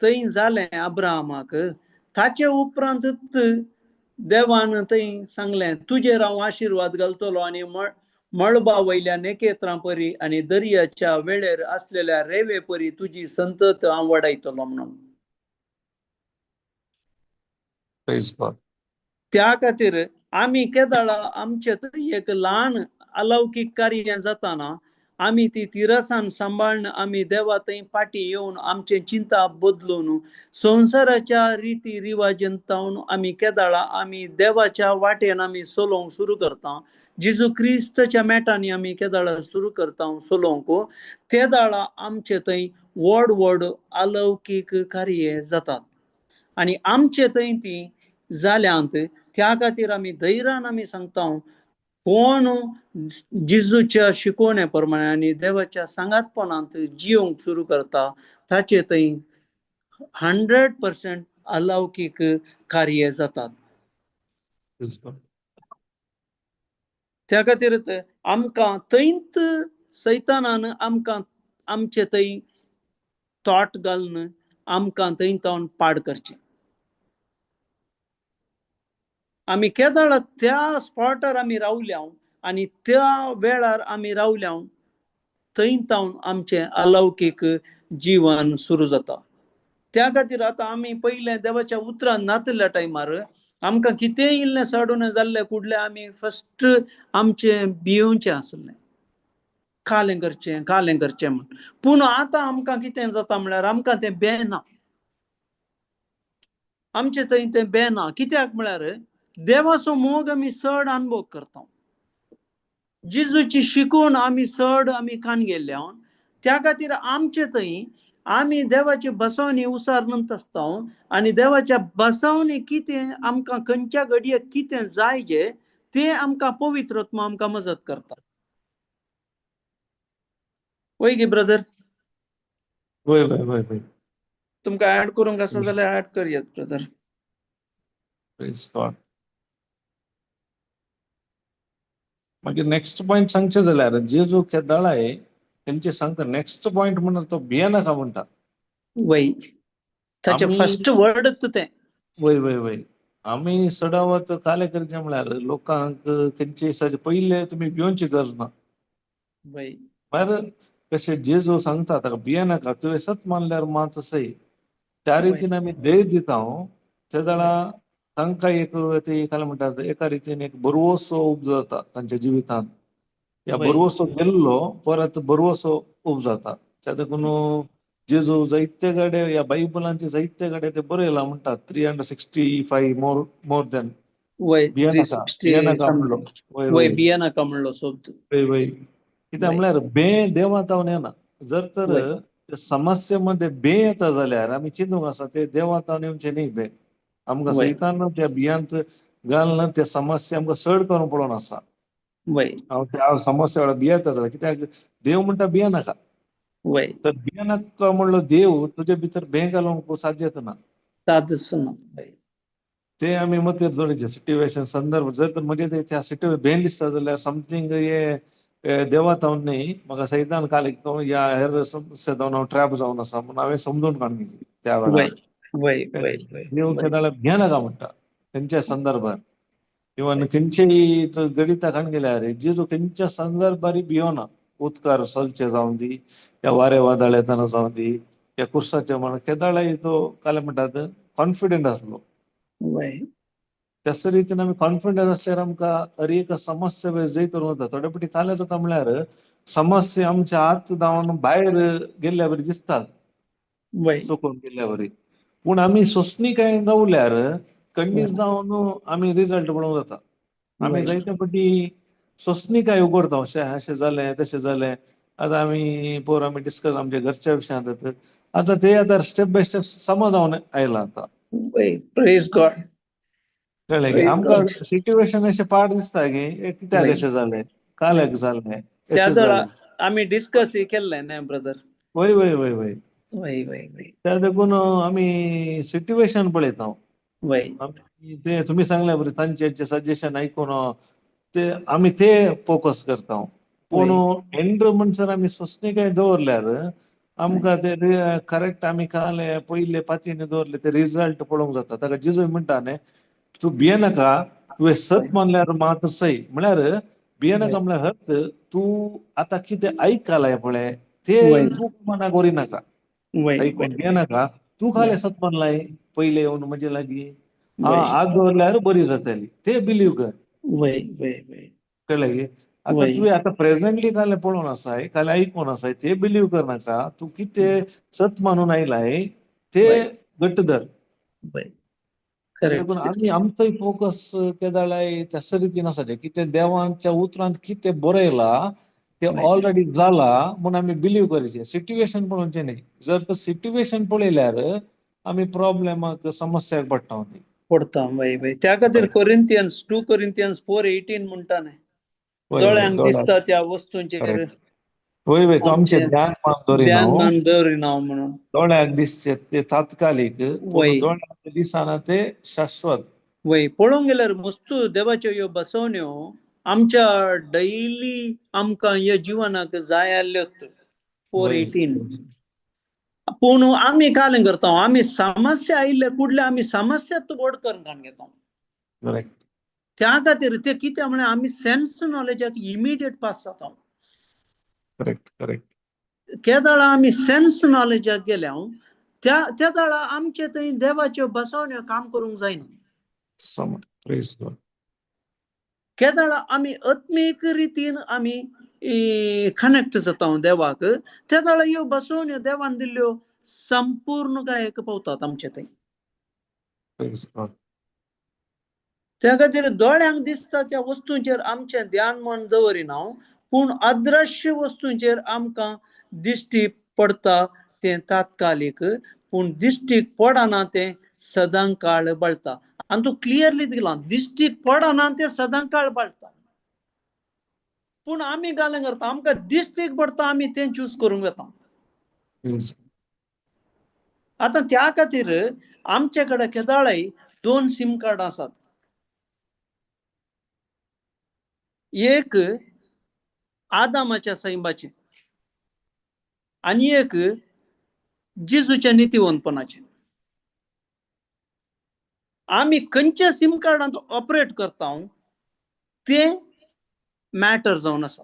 थंय जालें अब्राहमाक, ताचे उपरांत देवान थंय सांगलें तुजेर हांव आशिर्वाद घालतलो आनी मळबा वयल्या नेकेत्रां परी आनी दर्याच्या वेळेर आसलेल्या रेवे परी तुजी संतत हांव वाडयतलो म्हणून. त्या खातीर आमी केदाळा आमचे एक ल्हान अलौकीक कार्य जाताना आमी ती तिरसान सांबाळून आमी देवा थंय फाटीं येवन आमचें चिंता बदलून संवसाराच्या रिती रिवाजेन तावन आमी केदाळा आमी देवाच्या वाटेन आमी चलोवंक सुरू करता. जेजू क्रिस्ताच्या मेटांनी आमी केदाळा सुरू करता चलोवंक, ते दाळा आमचे थंय व्हड व्हड अलौकीक कार्य जातात आनी आमचे थंय ती जाल्यांत. त्या खातीर आमी धैर्यान आमी सांगता कोण जेजूच्या शिकवणे प्रमाणे आनी देवाच्या सांगातपणांत जियोंक सुरू करता ताचे थंय 100% अलौकीक कार्य जातात. त्या खातीर आमकां थंयच सैतानान आमकां आमचे थंय थॉट घालून आमकां थंय तावन पाड करचें. आमी केदाळ त्या स्पॉटार आमी रावल्या आनी त्या वेळार आमी रावल्या थंय तावन आमचें अलौकीक जीवन सुरू जाता. त्या खातीर आतां आमी पयलें देवाच्या उतरान नातल्या टायमार आमकां कितेंय इल्लें सडून जाल्लें कुडलें आमी फस्ट आमचें भियोवचें आसलें, कालें करचें कालें करचें म्हूण. पूण आतां आमकां कितें जाता म्हळ्यार आमकां तें बेना, आमचें थंय तें बेना. कित्याक म्हळ्यार देवाचो मोग आमी चड अनुभव करता, जेजूची शिकवण आमी चड आमी कान गेल्ल्या. त्या खातीर आमचे थंय आमी देवाची बसवणी उसार नंत आसता आनी देवाच्या बसवणी कितें आमकां खंयच्या घडयेक कितें जाय जे तें आमकां पवित्र आत्मा आमकां मजत करता. वय गे ब्रदर? वय वय वय वय. तुमकां ऍड करूंक आसा जाल्यार ऍड करयात ब्रदर. मागीर नेक्स्ट पॉयंट सांगचें जाल्यार जेजू केदाळाय तेंचे सांगता नेक्स्ट पॉयंट म्हणल्यार तो भियेनाका म्हणटा. वय, ताचें फर्स्ट वर्ड तें. वय वय वय. आमी सदांच काले करचें म्हळ्यार लोकांक खंयचे पयले तुमी भिवची गरज ना. वय. म्हळ्यार कशें जेजू सांगता ताका भियेनाका, तुवें सत मानल्यार मात सही. त्या रितीन आमी धैर्य दिता ते जाणा तांकां एक ते काय म्हणटात एका रितीन एक बरवसो उब जाता तांच्या जिवितांत. ह्या बरवसो गेल्लो परत बरवसो उब जाता. त्या देखून जेजू जायते कडेन ह्या बायबलांचे जायते कडेन ते बरयला म्हणटात 365 मोर दॅन भियेनाका, भियेनाका म्हणलो. वय, भियेनाका म्हणलो शब्द. वय वय, कित्याक म्हळ्यार बे देवा तावन येना. जर तर समस्ये मध्ये बे येता जाल्यार आमी चिंतूंक आसा ते देवा तावन येवचे न्ही बे. आमकां सैतान त्या बियांत घालना त्या समस्या आमकां चड करून पळोवन आसा. हांव त्या समस्या वेळार भियेता जाल्यार कित्याक देव म्हणटा भियेनाका. तर भियेनाका म्हणलो देव तुजे भितर भे घालूंक साध्यत ना. ते आमी मतीर दवरचे सिट्युएशन संदर्भ. जर तर म्हजे त्या सिट्युएशन भेन दिसता जाल्यार समथींग हे देवा तावन न्ही, म्हाका सैतान काल ह्या हेर समस्या जावन हांव ट्रॅप जावन आसा म्हणून हांवें समजून काडूंक त्या वेळार. देव केदाळा भियेनाका म्हणटा खंयच्या संदर्भार. इवन खंयचेय गणिता काडून गेल्यार जेजू खंयच्या संदर्भार भियोना. उदकार चलचे जावन दी, या वारे वादळ येतना जावन दी, या कुर्साचे म्हण केदाळाय तो काय म्हणटात कॉन्फिडंट आसलो. त्याच रितीन आमी कॉन्फिडंट आसल्यार आमकां हर एक समस्या जैत वता. थोडे फावटी काल जाता म्हळ्यार समस्या आमच्या हात धांवन भायर गेल्ल्या बरी दिसतात, चुकून गेल्ल्या बरी. पूण आमी सोंसणीकायेन रावल्यार कंडीस जावन आमी रिजल्ट पळोवंक जाता. आमी जायते फावटी सोंसणीकाय उगडता, अशें अशें जालें तशें जालें. आतां आमी पोर आमी डिस्कस आमच्या घरच्या विशयांत आतां ते आतां स्टेप बाय स्टेप समज जावन आयला आतां. प्रेज गॉड. कळ्ळें की आमकां सिट्युएशन अशें पाड दिसता की कित्याक अशें जालें, काल एक जालें. आमी डिस्कस केल्लें न्ही ब्रदर. वय वय वय वय वय वय वय. त्या देखून आमी सिट्युएशन पळयता. ते तुमी सांगल्या बरें तांचे सजेशन आयकून ते आमी ते फोकस करता. पूण एंड म्हणसर आमी सोंसणीकाय दवरल्यार आमकां ते करेक्ट आमी काल पयले पातयेन दवरले ते रिजल्ट पळोवंक जाता. ताका जेजू म्हणटा न्ही, तूं भियेनाका, तुवें सत मानल्यार मात सही. म्हळ्यार भियेनाका म्हळ्यार अर्थ तूं आतां कितें आयकलाय पळय ते तूं मनाक व्हरिनाका, आयकून भियेनाका. तूं काल सत मानलाय पयले येवन म्हजे लागीं आज दवरल्यार बरी जातली, ते बिलीव कर. कळ्ळें की आतां तुवें आतां प्रेझेंटली काल पळोवन आसाय, काल आयकून आसाय, ते बिलीव करनाका. तूं कितें सत मानून आयलाय ते घट्ट धर. देखून आमी आमचोय फोकस केदाळाय त्याच रितीन आसा कितें देवांच्या उतरांत कितें बरयलां ते ऑलरेडी जाला म्हूण आमी बिलीव करचें. सिट्युएशन पळोवचें न्ही. जर तर सिट्युएशन पळयल्यार आमी प्रॉब्लेमाक समस्याक पडटा ती पडटा. वय वय. त्या खातीर कोरिंथियन्स 2 Corinthians 4:18 म्हणटा न्ही, दोळ्यांक दिसता त्या वस्तूंचेर वय वय आमचें ध्यान मान दवरिना म्हणून. दोळ्यांक दिसचे ते तात्कालीक, दोळ्यांक दिसना ते शाश्वत. वय. पळोवंक गेल्यार वस्तू देवाच्यो ह्यो बसवण्यो आमच्या डैली आमकां ह्या जिवनाक जाय आसल्योच. 4:18. पूण आमी कालें करता, आमी समस्या आयिल्ल्या कुडल्या आमी समस्या व्हड करून काडून घेता. त्या खातीर ते कितें म्हळ्यार आमी सेन्स नॉलेजाक इमिडिएट पास जाता. Correct correct. केदळा आमी सेन्स नॉलेजाक गेल्या त्या त्या वेळा आमचे थंय देवाच्यो बसवण्यो काम करूंक जायना. केदळा आमी आत्मीक रितीन आमी कनेक्ट जाता देवाक, त्या वेळा ह्यो बसवण्यो देवान दिल्ल्यो संपूर्ण गायक पावतात आमचे थंय. त्या खातीर दोळ्यांक दिसता त्या वस्तूंचेर आमचें ध्यान मन दवरिना, पूण अदृश्य वस्तूंचेर आमकां दिश्टी पडटा तें तात्कालीक, पूण दिश्टीक पडना तें सदां काळ बळटा. आनी तूं क्लियरली दिलां, दिश्टीक पडना तें सदां काळ बळटा. पूण आमी गालें करता, आमकां दिश्टीक पडटा आमी तें चूज करूंक वता. आतां त्या खातीर आमचे कडेन केदाळय 2 सिम कार्ड आसात. एक आदामाच्या सैमाचे आनी एक जेजूच्या नितीवंतपणाचे. आमी खंयच्या सिम कार्डांत ऑपरेट करता ते मॅटर जावन आसा.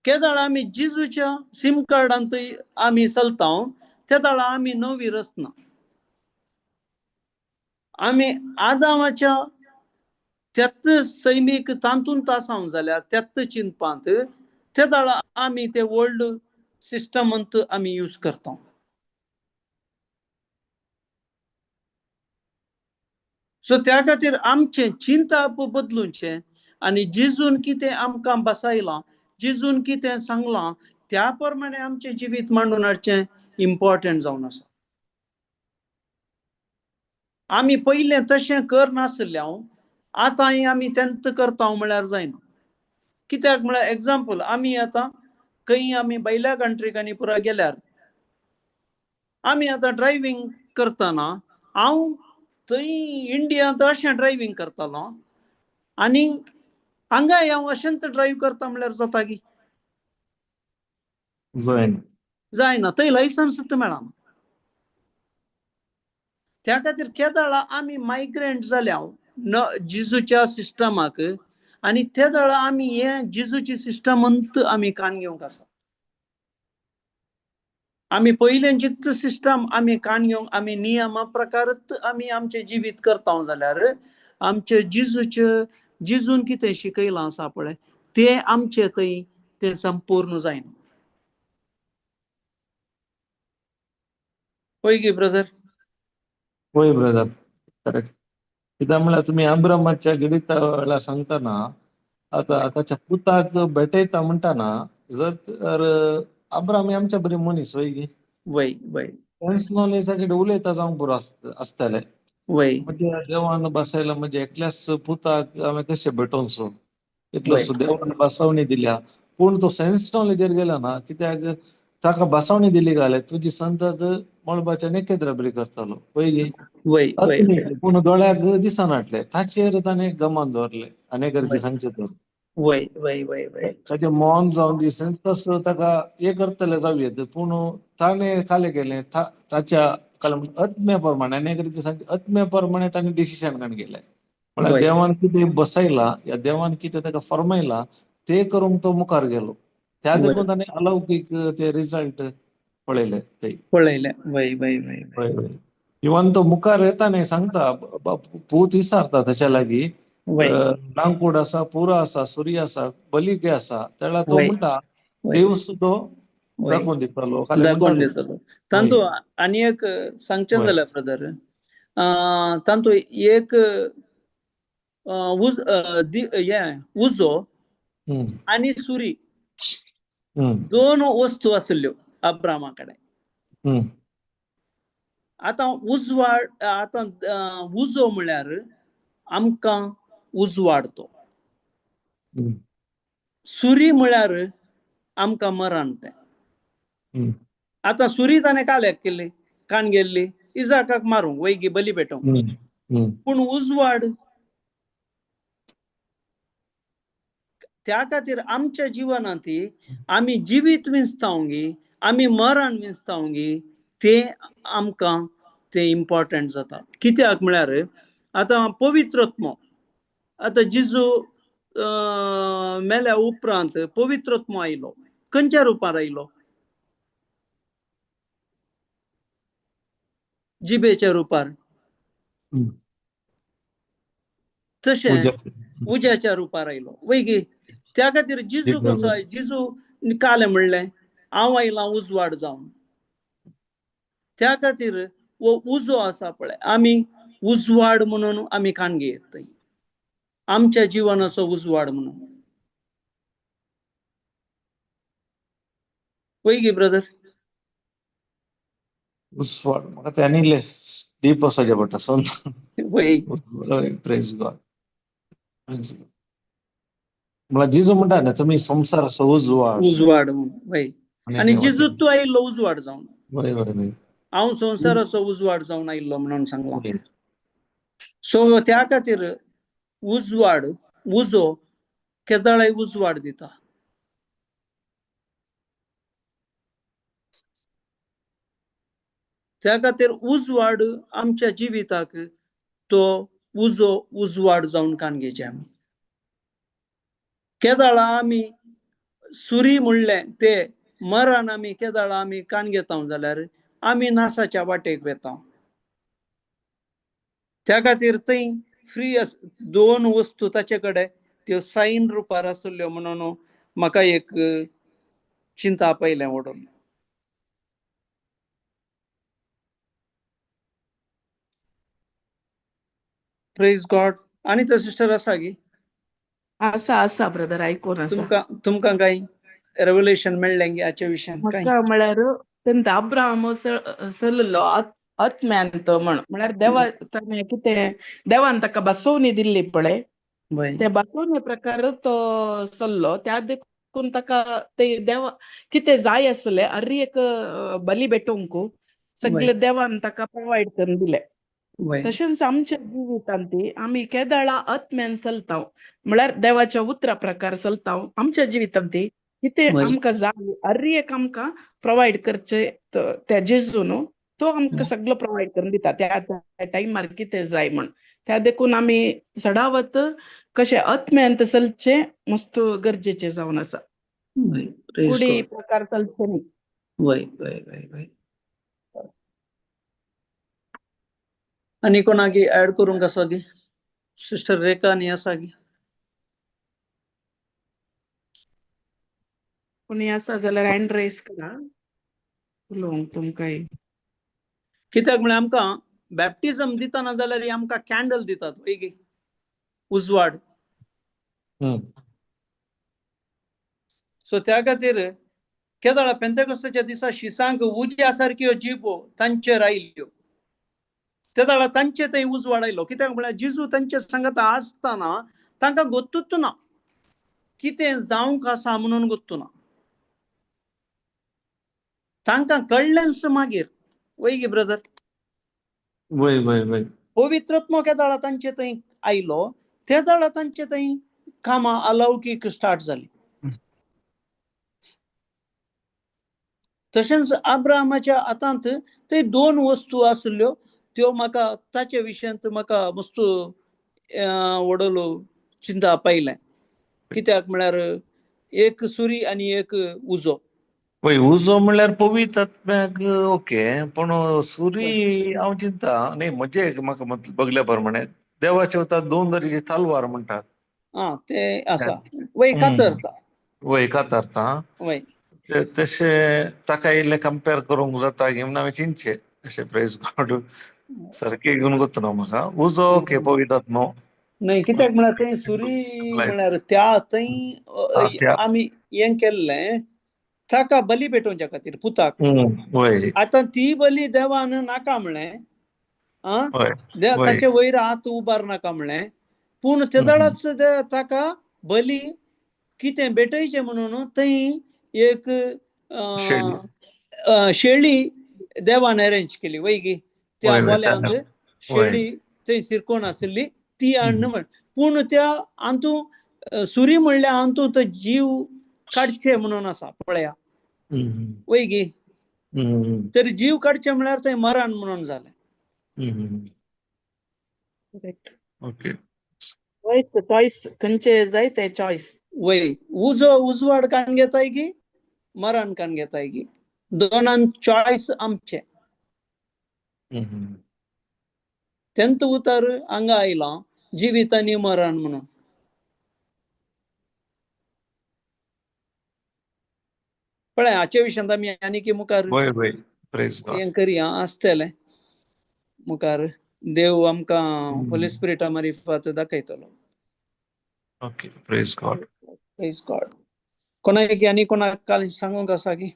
केदाळा आमी जिजूच्या सिम कार्डांत आमी चलता तेदाळा आमी नवी रचना. आमी आदामाच्या त्यात सैमीक तांतून तासांव जाल्यार त्यात चिंतपांत तेदाळा आमी ते ओल्ड सिस्टमांत आमी यूज करता. सो त्या खातीर आमचें चिंतप बदलुचें आनी जिजून कितें आमकां बसायलां, जिजून कितें सांगलां त्या प्रमाणे आमचें जिवीत मांडून हाडचें इम्पॉर्टंट जावन आसा. आमी पयलें तशें करनासलें हांव, आतांय आमी तेंत करता म्हळ्यार जायना. कित्याक म्हळ्यार एग्जाम्पल आमी आतां खंय आमी भायल्या कंट्रीकांनी पुरा गेल्यार आमी आतां ड्रायव्हींग करतना हांव थंय इंडियांत अशें ड्रायव्हींग करतालो आनी हांगाय हांव अशेंच ड्रायव्ह करता म्हळ्यार जाता की जायना, थंय लायसन्स मेळना. त्या खातीर केदळा आमी मायग्रंट जाल्या न जिजूच्या सिस्टमाक आनी ते दळा आमी हे जिजूची सिस्टमांत आमी कान घेवंक आसा. आमी पयलें जित सिस्टम आमी कान घेवंक आमी नियमा प्रकारच आमी आमचें जिवीत करता जाल्यार आमचे जिजूचे जिजून कितें शिकयलां आसा पळय तें आमचें थंय तें संपूर्ण जायना. पळय गी ब्रदर. होय ब्रदर, करेक्ट. कित्याक म्हळ्यार तुमी अब्रामाच्या गणिता वेळार सांगतना आतां ताच्या पुताक भेटयता म्हणटाना जर तर अब्राम हे आमच्या बरी मनीस वय गी, वय वय सेन्स नॉलेज ताचे उलयता जावंक बरो आसताले. वय म्हणजे देवान बसायला म्हणजे एकल्याच पुताक हांवें कशें भेटोवचो इतलो देवान बसवणी दिल्या, पूण तो सेन्स नॉलेजर गेला ना कित्याक ताका बसवणी दिली घाले तुजी संतत मळबाच्या नखेत्रा बरी करतालो पळय वय वय, पूण दोळ्याक दिसनाटले ताचेर ताणें गमान दवरले आनी गरजे सांगचें तर वय वय वय वय ताचें मन जावन दी सेन्स ताका हें करतले जावं येत, पूण ताणें खालें गेलें ताच्या आत्म्या प्रमाणे आनी गरजे सांगचें आत्म्या प्रमाणे ताणें डिसिजन काडून गेलें. म्हळ्यार देवान कितें बसयला या देवान कितें ताका फर्मायला ते करूंक तो मुखार गेलो, त्या देखून ताणें अलौकीक ते रिजल्ट पळयले ते पळयले. वय वय वय वय वय इवन तो मुखार येता न्ही सांगता पूत विसारता ताच्या लागीं लांकूड आसा, पुरो आसा, सुरी आसा, बलिके आसा, तेळा तो म्हणटा देव सुद्दां दाखोवन दितालो दाखोवन दितालो. तांतू आनी एक सांगचें जाल्यार ब्रदर, तांतू एक उजो आनी सुरी दोन वस्तू आशिल्ल्यो अब्रामा कडेन. आतां उजवाड, आतां उजो म्हळ्यार आमकां उजवाड तो, सुरी म्हळ्यार आमकां मरण तें. आतां सुरी ताणें काल्याक केल्ली, कान गेल्ली इजाकाक मारूंक वैगी बली पेटोवंक, पूण उजवाड त्या खातीर आमच्या जिवनांत आमी जिवीत विंचतावंगी आमी मरण विंचतावंगी ते आमकां ते इम्पॉर्टंट जाता. कित्याक म्हळ्यार आतां पवित्रत्म, आतां जिजू मेल्या उपरांत पवित्रत्म आयलो, खंयच्या रुपार आयलो? जिबेच्या रुपार, तशें उज्याच्या रुपार आयलो वैगी. त्या खातीर जिजू कसो, जिजू कालें म्हणलें हांव आयलां उजवाड जावन. त्या खातीर हो उजो आसा पळय आमी उजवाड म्हणून आमी कान घेयत आमच्या जिवनाचो उजवाड म्हणून. वय गी ब्रदर? उजवाड म्हाका ते आनी डीप वचपाचें पडटा. वय प्रेज गॉड. म्हळ्यार जिजू म्हणटा न्ही तुमी संवसाराचो उजवाड उजवाड म्हणून. वय, आनी जिजू तूं आयिल्लो उजवाड जावन, हांव संवसाराचो उजवाड जावन आयिल्लो म्हणून सांगलां. सो त्या खातीर उजवाड, उजो केदळाय उजवाड दिता. त्या खातीर उजवाड आमच्या जिविताक तो उजो उजवाड जावन कान घेवचें आमी. केदळा आमी सुरी म्हणलें ते मरण आमी केदाळ आमी कान घेता जाल्यार आमी नासाच्या वाटेक वेता. त्या खातीर थंय फ्री दोन वस्तू ताचे कडेन त्यो सायन रुपार आसल्ल्यो म्हणून म्हाका एक चिंता पयलें ओडून. Praise God. आनी तर सिस्टर आसा गी? आसा आसा ब्रदर, आयकून आसा. तुमकां तुमकां कांय रेवलेशन मेळ्ळें गी हाच्या विशयान कांय? म्हाका म्हळ्यार तेन्ना अब्राहम सल्लो आत्म्यान तो म्हण, म्हळ्यार देवा ताणें कितें देवान ताका बसोवणी दिल्ली पळय, ते बसोवणे प्रकार तो सल्लो, त्या देखून ताका ते देवा कितें जाय आसलें अर्री एक बली भेटोवंक सगळे देवान ताका प्रोवायड करून दिले. तशेंच आमच्या जिवितांत ती आमी केदळा आत्म्यान चलता, म्हळ्यार देवाच्या उतरा प्रकार चलता आमच्या जिवितांत ती कितें आमकां जाय अर्री एक आमकां प्रोवायड करचे त्या जेजू न्हू तो आमकां सगळो प्रोवायड करून दिता त्या त्या टायमार कितें जाय म्हण. त्या देखून आमी चडावत कशें आत्म्यान चलचें मस्त गरजेचें जावन आसा, कुडी प्रकार चलचे न्ही. वय वय वय वय. आनी कोणाकी ऍड करूंक आसा गी? सिस्टर रेखा आनी आसा गी? कोणी आसा जाल्यार हँड रेज करा उलोवंक तुमकां. कित्याक म्हळ्यार आमकां बॅप्टिझम दितना जाल्यार आमकां कॅन्डल दितात वय गी, उजवाड. सो त्या खातीर केदळा पेंतेकोस्ताच्या दिसा शिसांक उज्या सारक्यो जिबो तांचेर आयिल्ल्यो, तेदळा तांचे थंय उजवाड आयलो. कित्याक म्हळ्यार जेजू तांचे सांगता आसतना तांकां गोत्तूच ना कितें जावंक आसा म्हणून गोत्तू ना, तांकां कळ्ळेंच मागीर. वय गी ब्रदर? वय वय वय. पवित्रत्मो केदळा तांचे थंय आयलो तेदळा तांचे थंय कामां अलौकीक स्टार्ट जाली. तशेंच अब्राहमाच्या हातांत ते दोन वस्तू आसल्यो त्यो म्हाका ताचे विशयांत म्हाका मस्त व्हडलो चिंता पायलें. कित्याक म्हळ्यार एक सुरी आनी एक उजो. वय, उजो म्हणल्यार पवित्र आत्म्याक ओके, पूण सुरी हांव चिंता न्ही म्हजे म्हाका बगल्या प्रमाणे देवाचे वता दोन तरेची तलवार म्हणटात. आं ते आसा वय, कातरता. वय कातरता. वय तशें ताका इल्लें कंपेर करूंक जाता की म्हणून हांवें चिंतचें अशें. प्रेज गॉड. सारकें घेवन गोतना म्हाका उजो ओके पवित्र आत्मो न्हय. कित्याक म्हळ्यार थंय सुरी म्हळ्यार त्या थंय आमी हें केल्लें ताका बली पेटोवच्या खातीर पुताक. आतां ती बली देवान नाका म्हणलें, आं ताचे वयर हात उबार नाका म्हणलें, पूण तेदळाच ताका बली कितें भेटयचें म्हणून थंय एक शेळी देवान अरेंज केली. वय गी, त्या बोल्यांत शेळी थंय सिरकोन आशिल्ली ती हाडून म्हण, पूण त्या अंतू सुरी म्हणल्यार अंतू तो जीव काडचे म्हणून आसा पळया. वय गी, तर जीव काडचे म्हळ्यार थंय मरण म्हणून जालें. चॉयस खंयचे जाय ते चॉयस. वय, उजो उजवाड काण घेताय की मरण काण घेताय की, दोनान चॉयस आमचे. तेंत उतर हांगा आयलां जिवीत आनी मरण म्हणून. पळय हाचे विशयांत आमी आनी मुखार हें करया आसतलें मुखार देव आमकां होली स्पिरिटा मारिफात दाखयतलो. Okay, praise God. Praise God. कोणाक आनी कोणाक काल सांगूंक आसा की?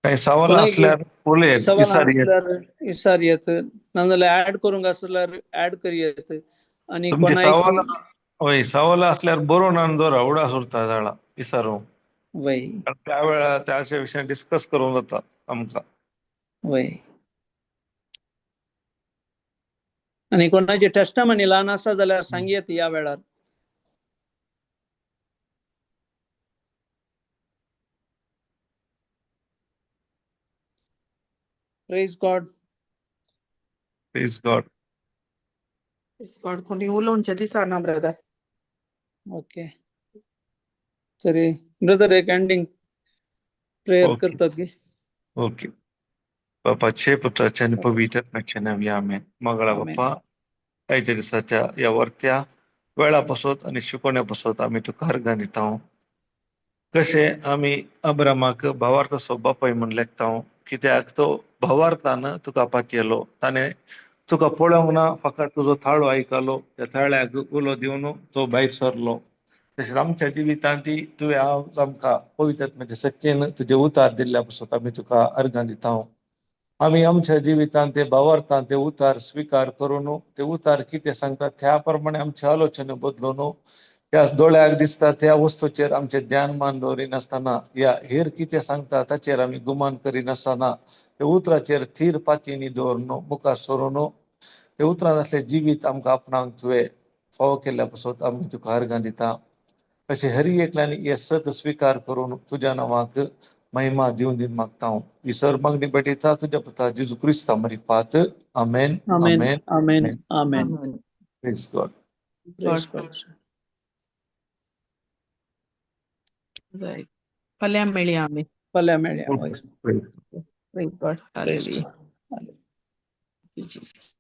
काय सवाल आसल्यार सवाल आसल्यार इसार येत, नाजाल्यार ऍड करूंक आसल्यार ऍड करी येत. आनी कोणाक वय सवाल आसल्यार बरोवन आनी दवरा, उडास उरता जाळा इसारू. वय त्या वेळार त्याच्या विशयान डिस्कस करूंक जाता आमकां. वय, आनी कोणाचे टेस्टमनी ल्हान आसा जाल्यार सांगयेत ह्या वेळार. Praise God. Praise God. गॉड, कोणी उलोवचें दिसना ब्रदर. ओके, तरी ब्रदर एक एंडिंग प्रेयर Okay. करतात की. ओके. बापाचे, पुत्राचे आनी पवित्र आत्म्याचे नांव, आमेन. मंगळा आमेन. बाप्पा, आयच्या दिसाच्या ह्या वर्त्या वेळा पासत आनी शिकोवण्या पासत आमी तुका अर्गां दिता. कशें आमी अब्रामाक भावार्थाचो बापाय म्हूण लेखता, कित्याक तो भावार्थान तुका पातयेलो. ताणें तुका पळोवंक ना, फकत तुजो थाळो आयकलो, त्या थाळ्याक उलो दिवन तो भायर सरलो. तशेंच आमच्या जिवितांत ती तुवें आज आमकां पवित्र आत्म्याच्या शक्तीन तुजे उतार दिल्ल्या पासत आमी तुका अर्गां दिता. आमी आमच्या जिवितांत ते भावार्थान ते उतार स्विकार करून, ते उतार कितें सांगता त्या प्रमाणे आमचे आलोचने बदलून, ह्या दोळ्याक दिसता त्या वस्तूचेर आमचें ध्यान मान दवरिनासतना, या हेर कितें सांगता ताचेर आमी गुमान करिनासतना, ते उतराचेर थीर पातयेनी दवरून मुखार सरून, ते उतरान असलें जिवीत आमकां आपणाक तुवें फावो केल्ल्या पासत आमी तुका अर्गां दिता. अशें हर एकल्यान हें सत स्विकार करून तुज्या नांवाक महिमा दिवन दिवन मागता हांव. ही सर मागणी भेटयता तुज्या पुता जेजू क्रिस्ता मारिफात. आमेन. आमेन. आमेन. आमेन, आमेन. Praise God. Praise God. जाय, फाल्यां मेळया आमी. फाल्यां मेळया, हय. Praise God. Praise hallelujah. God. Jesus.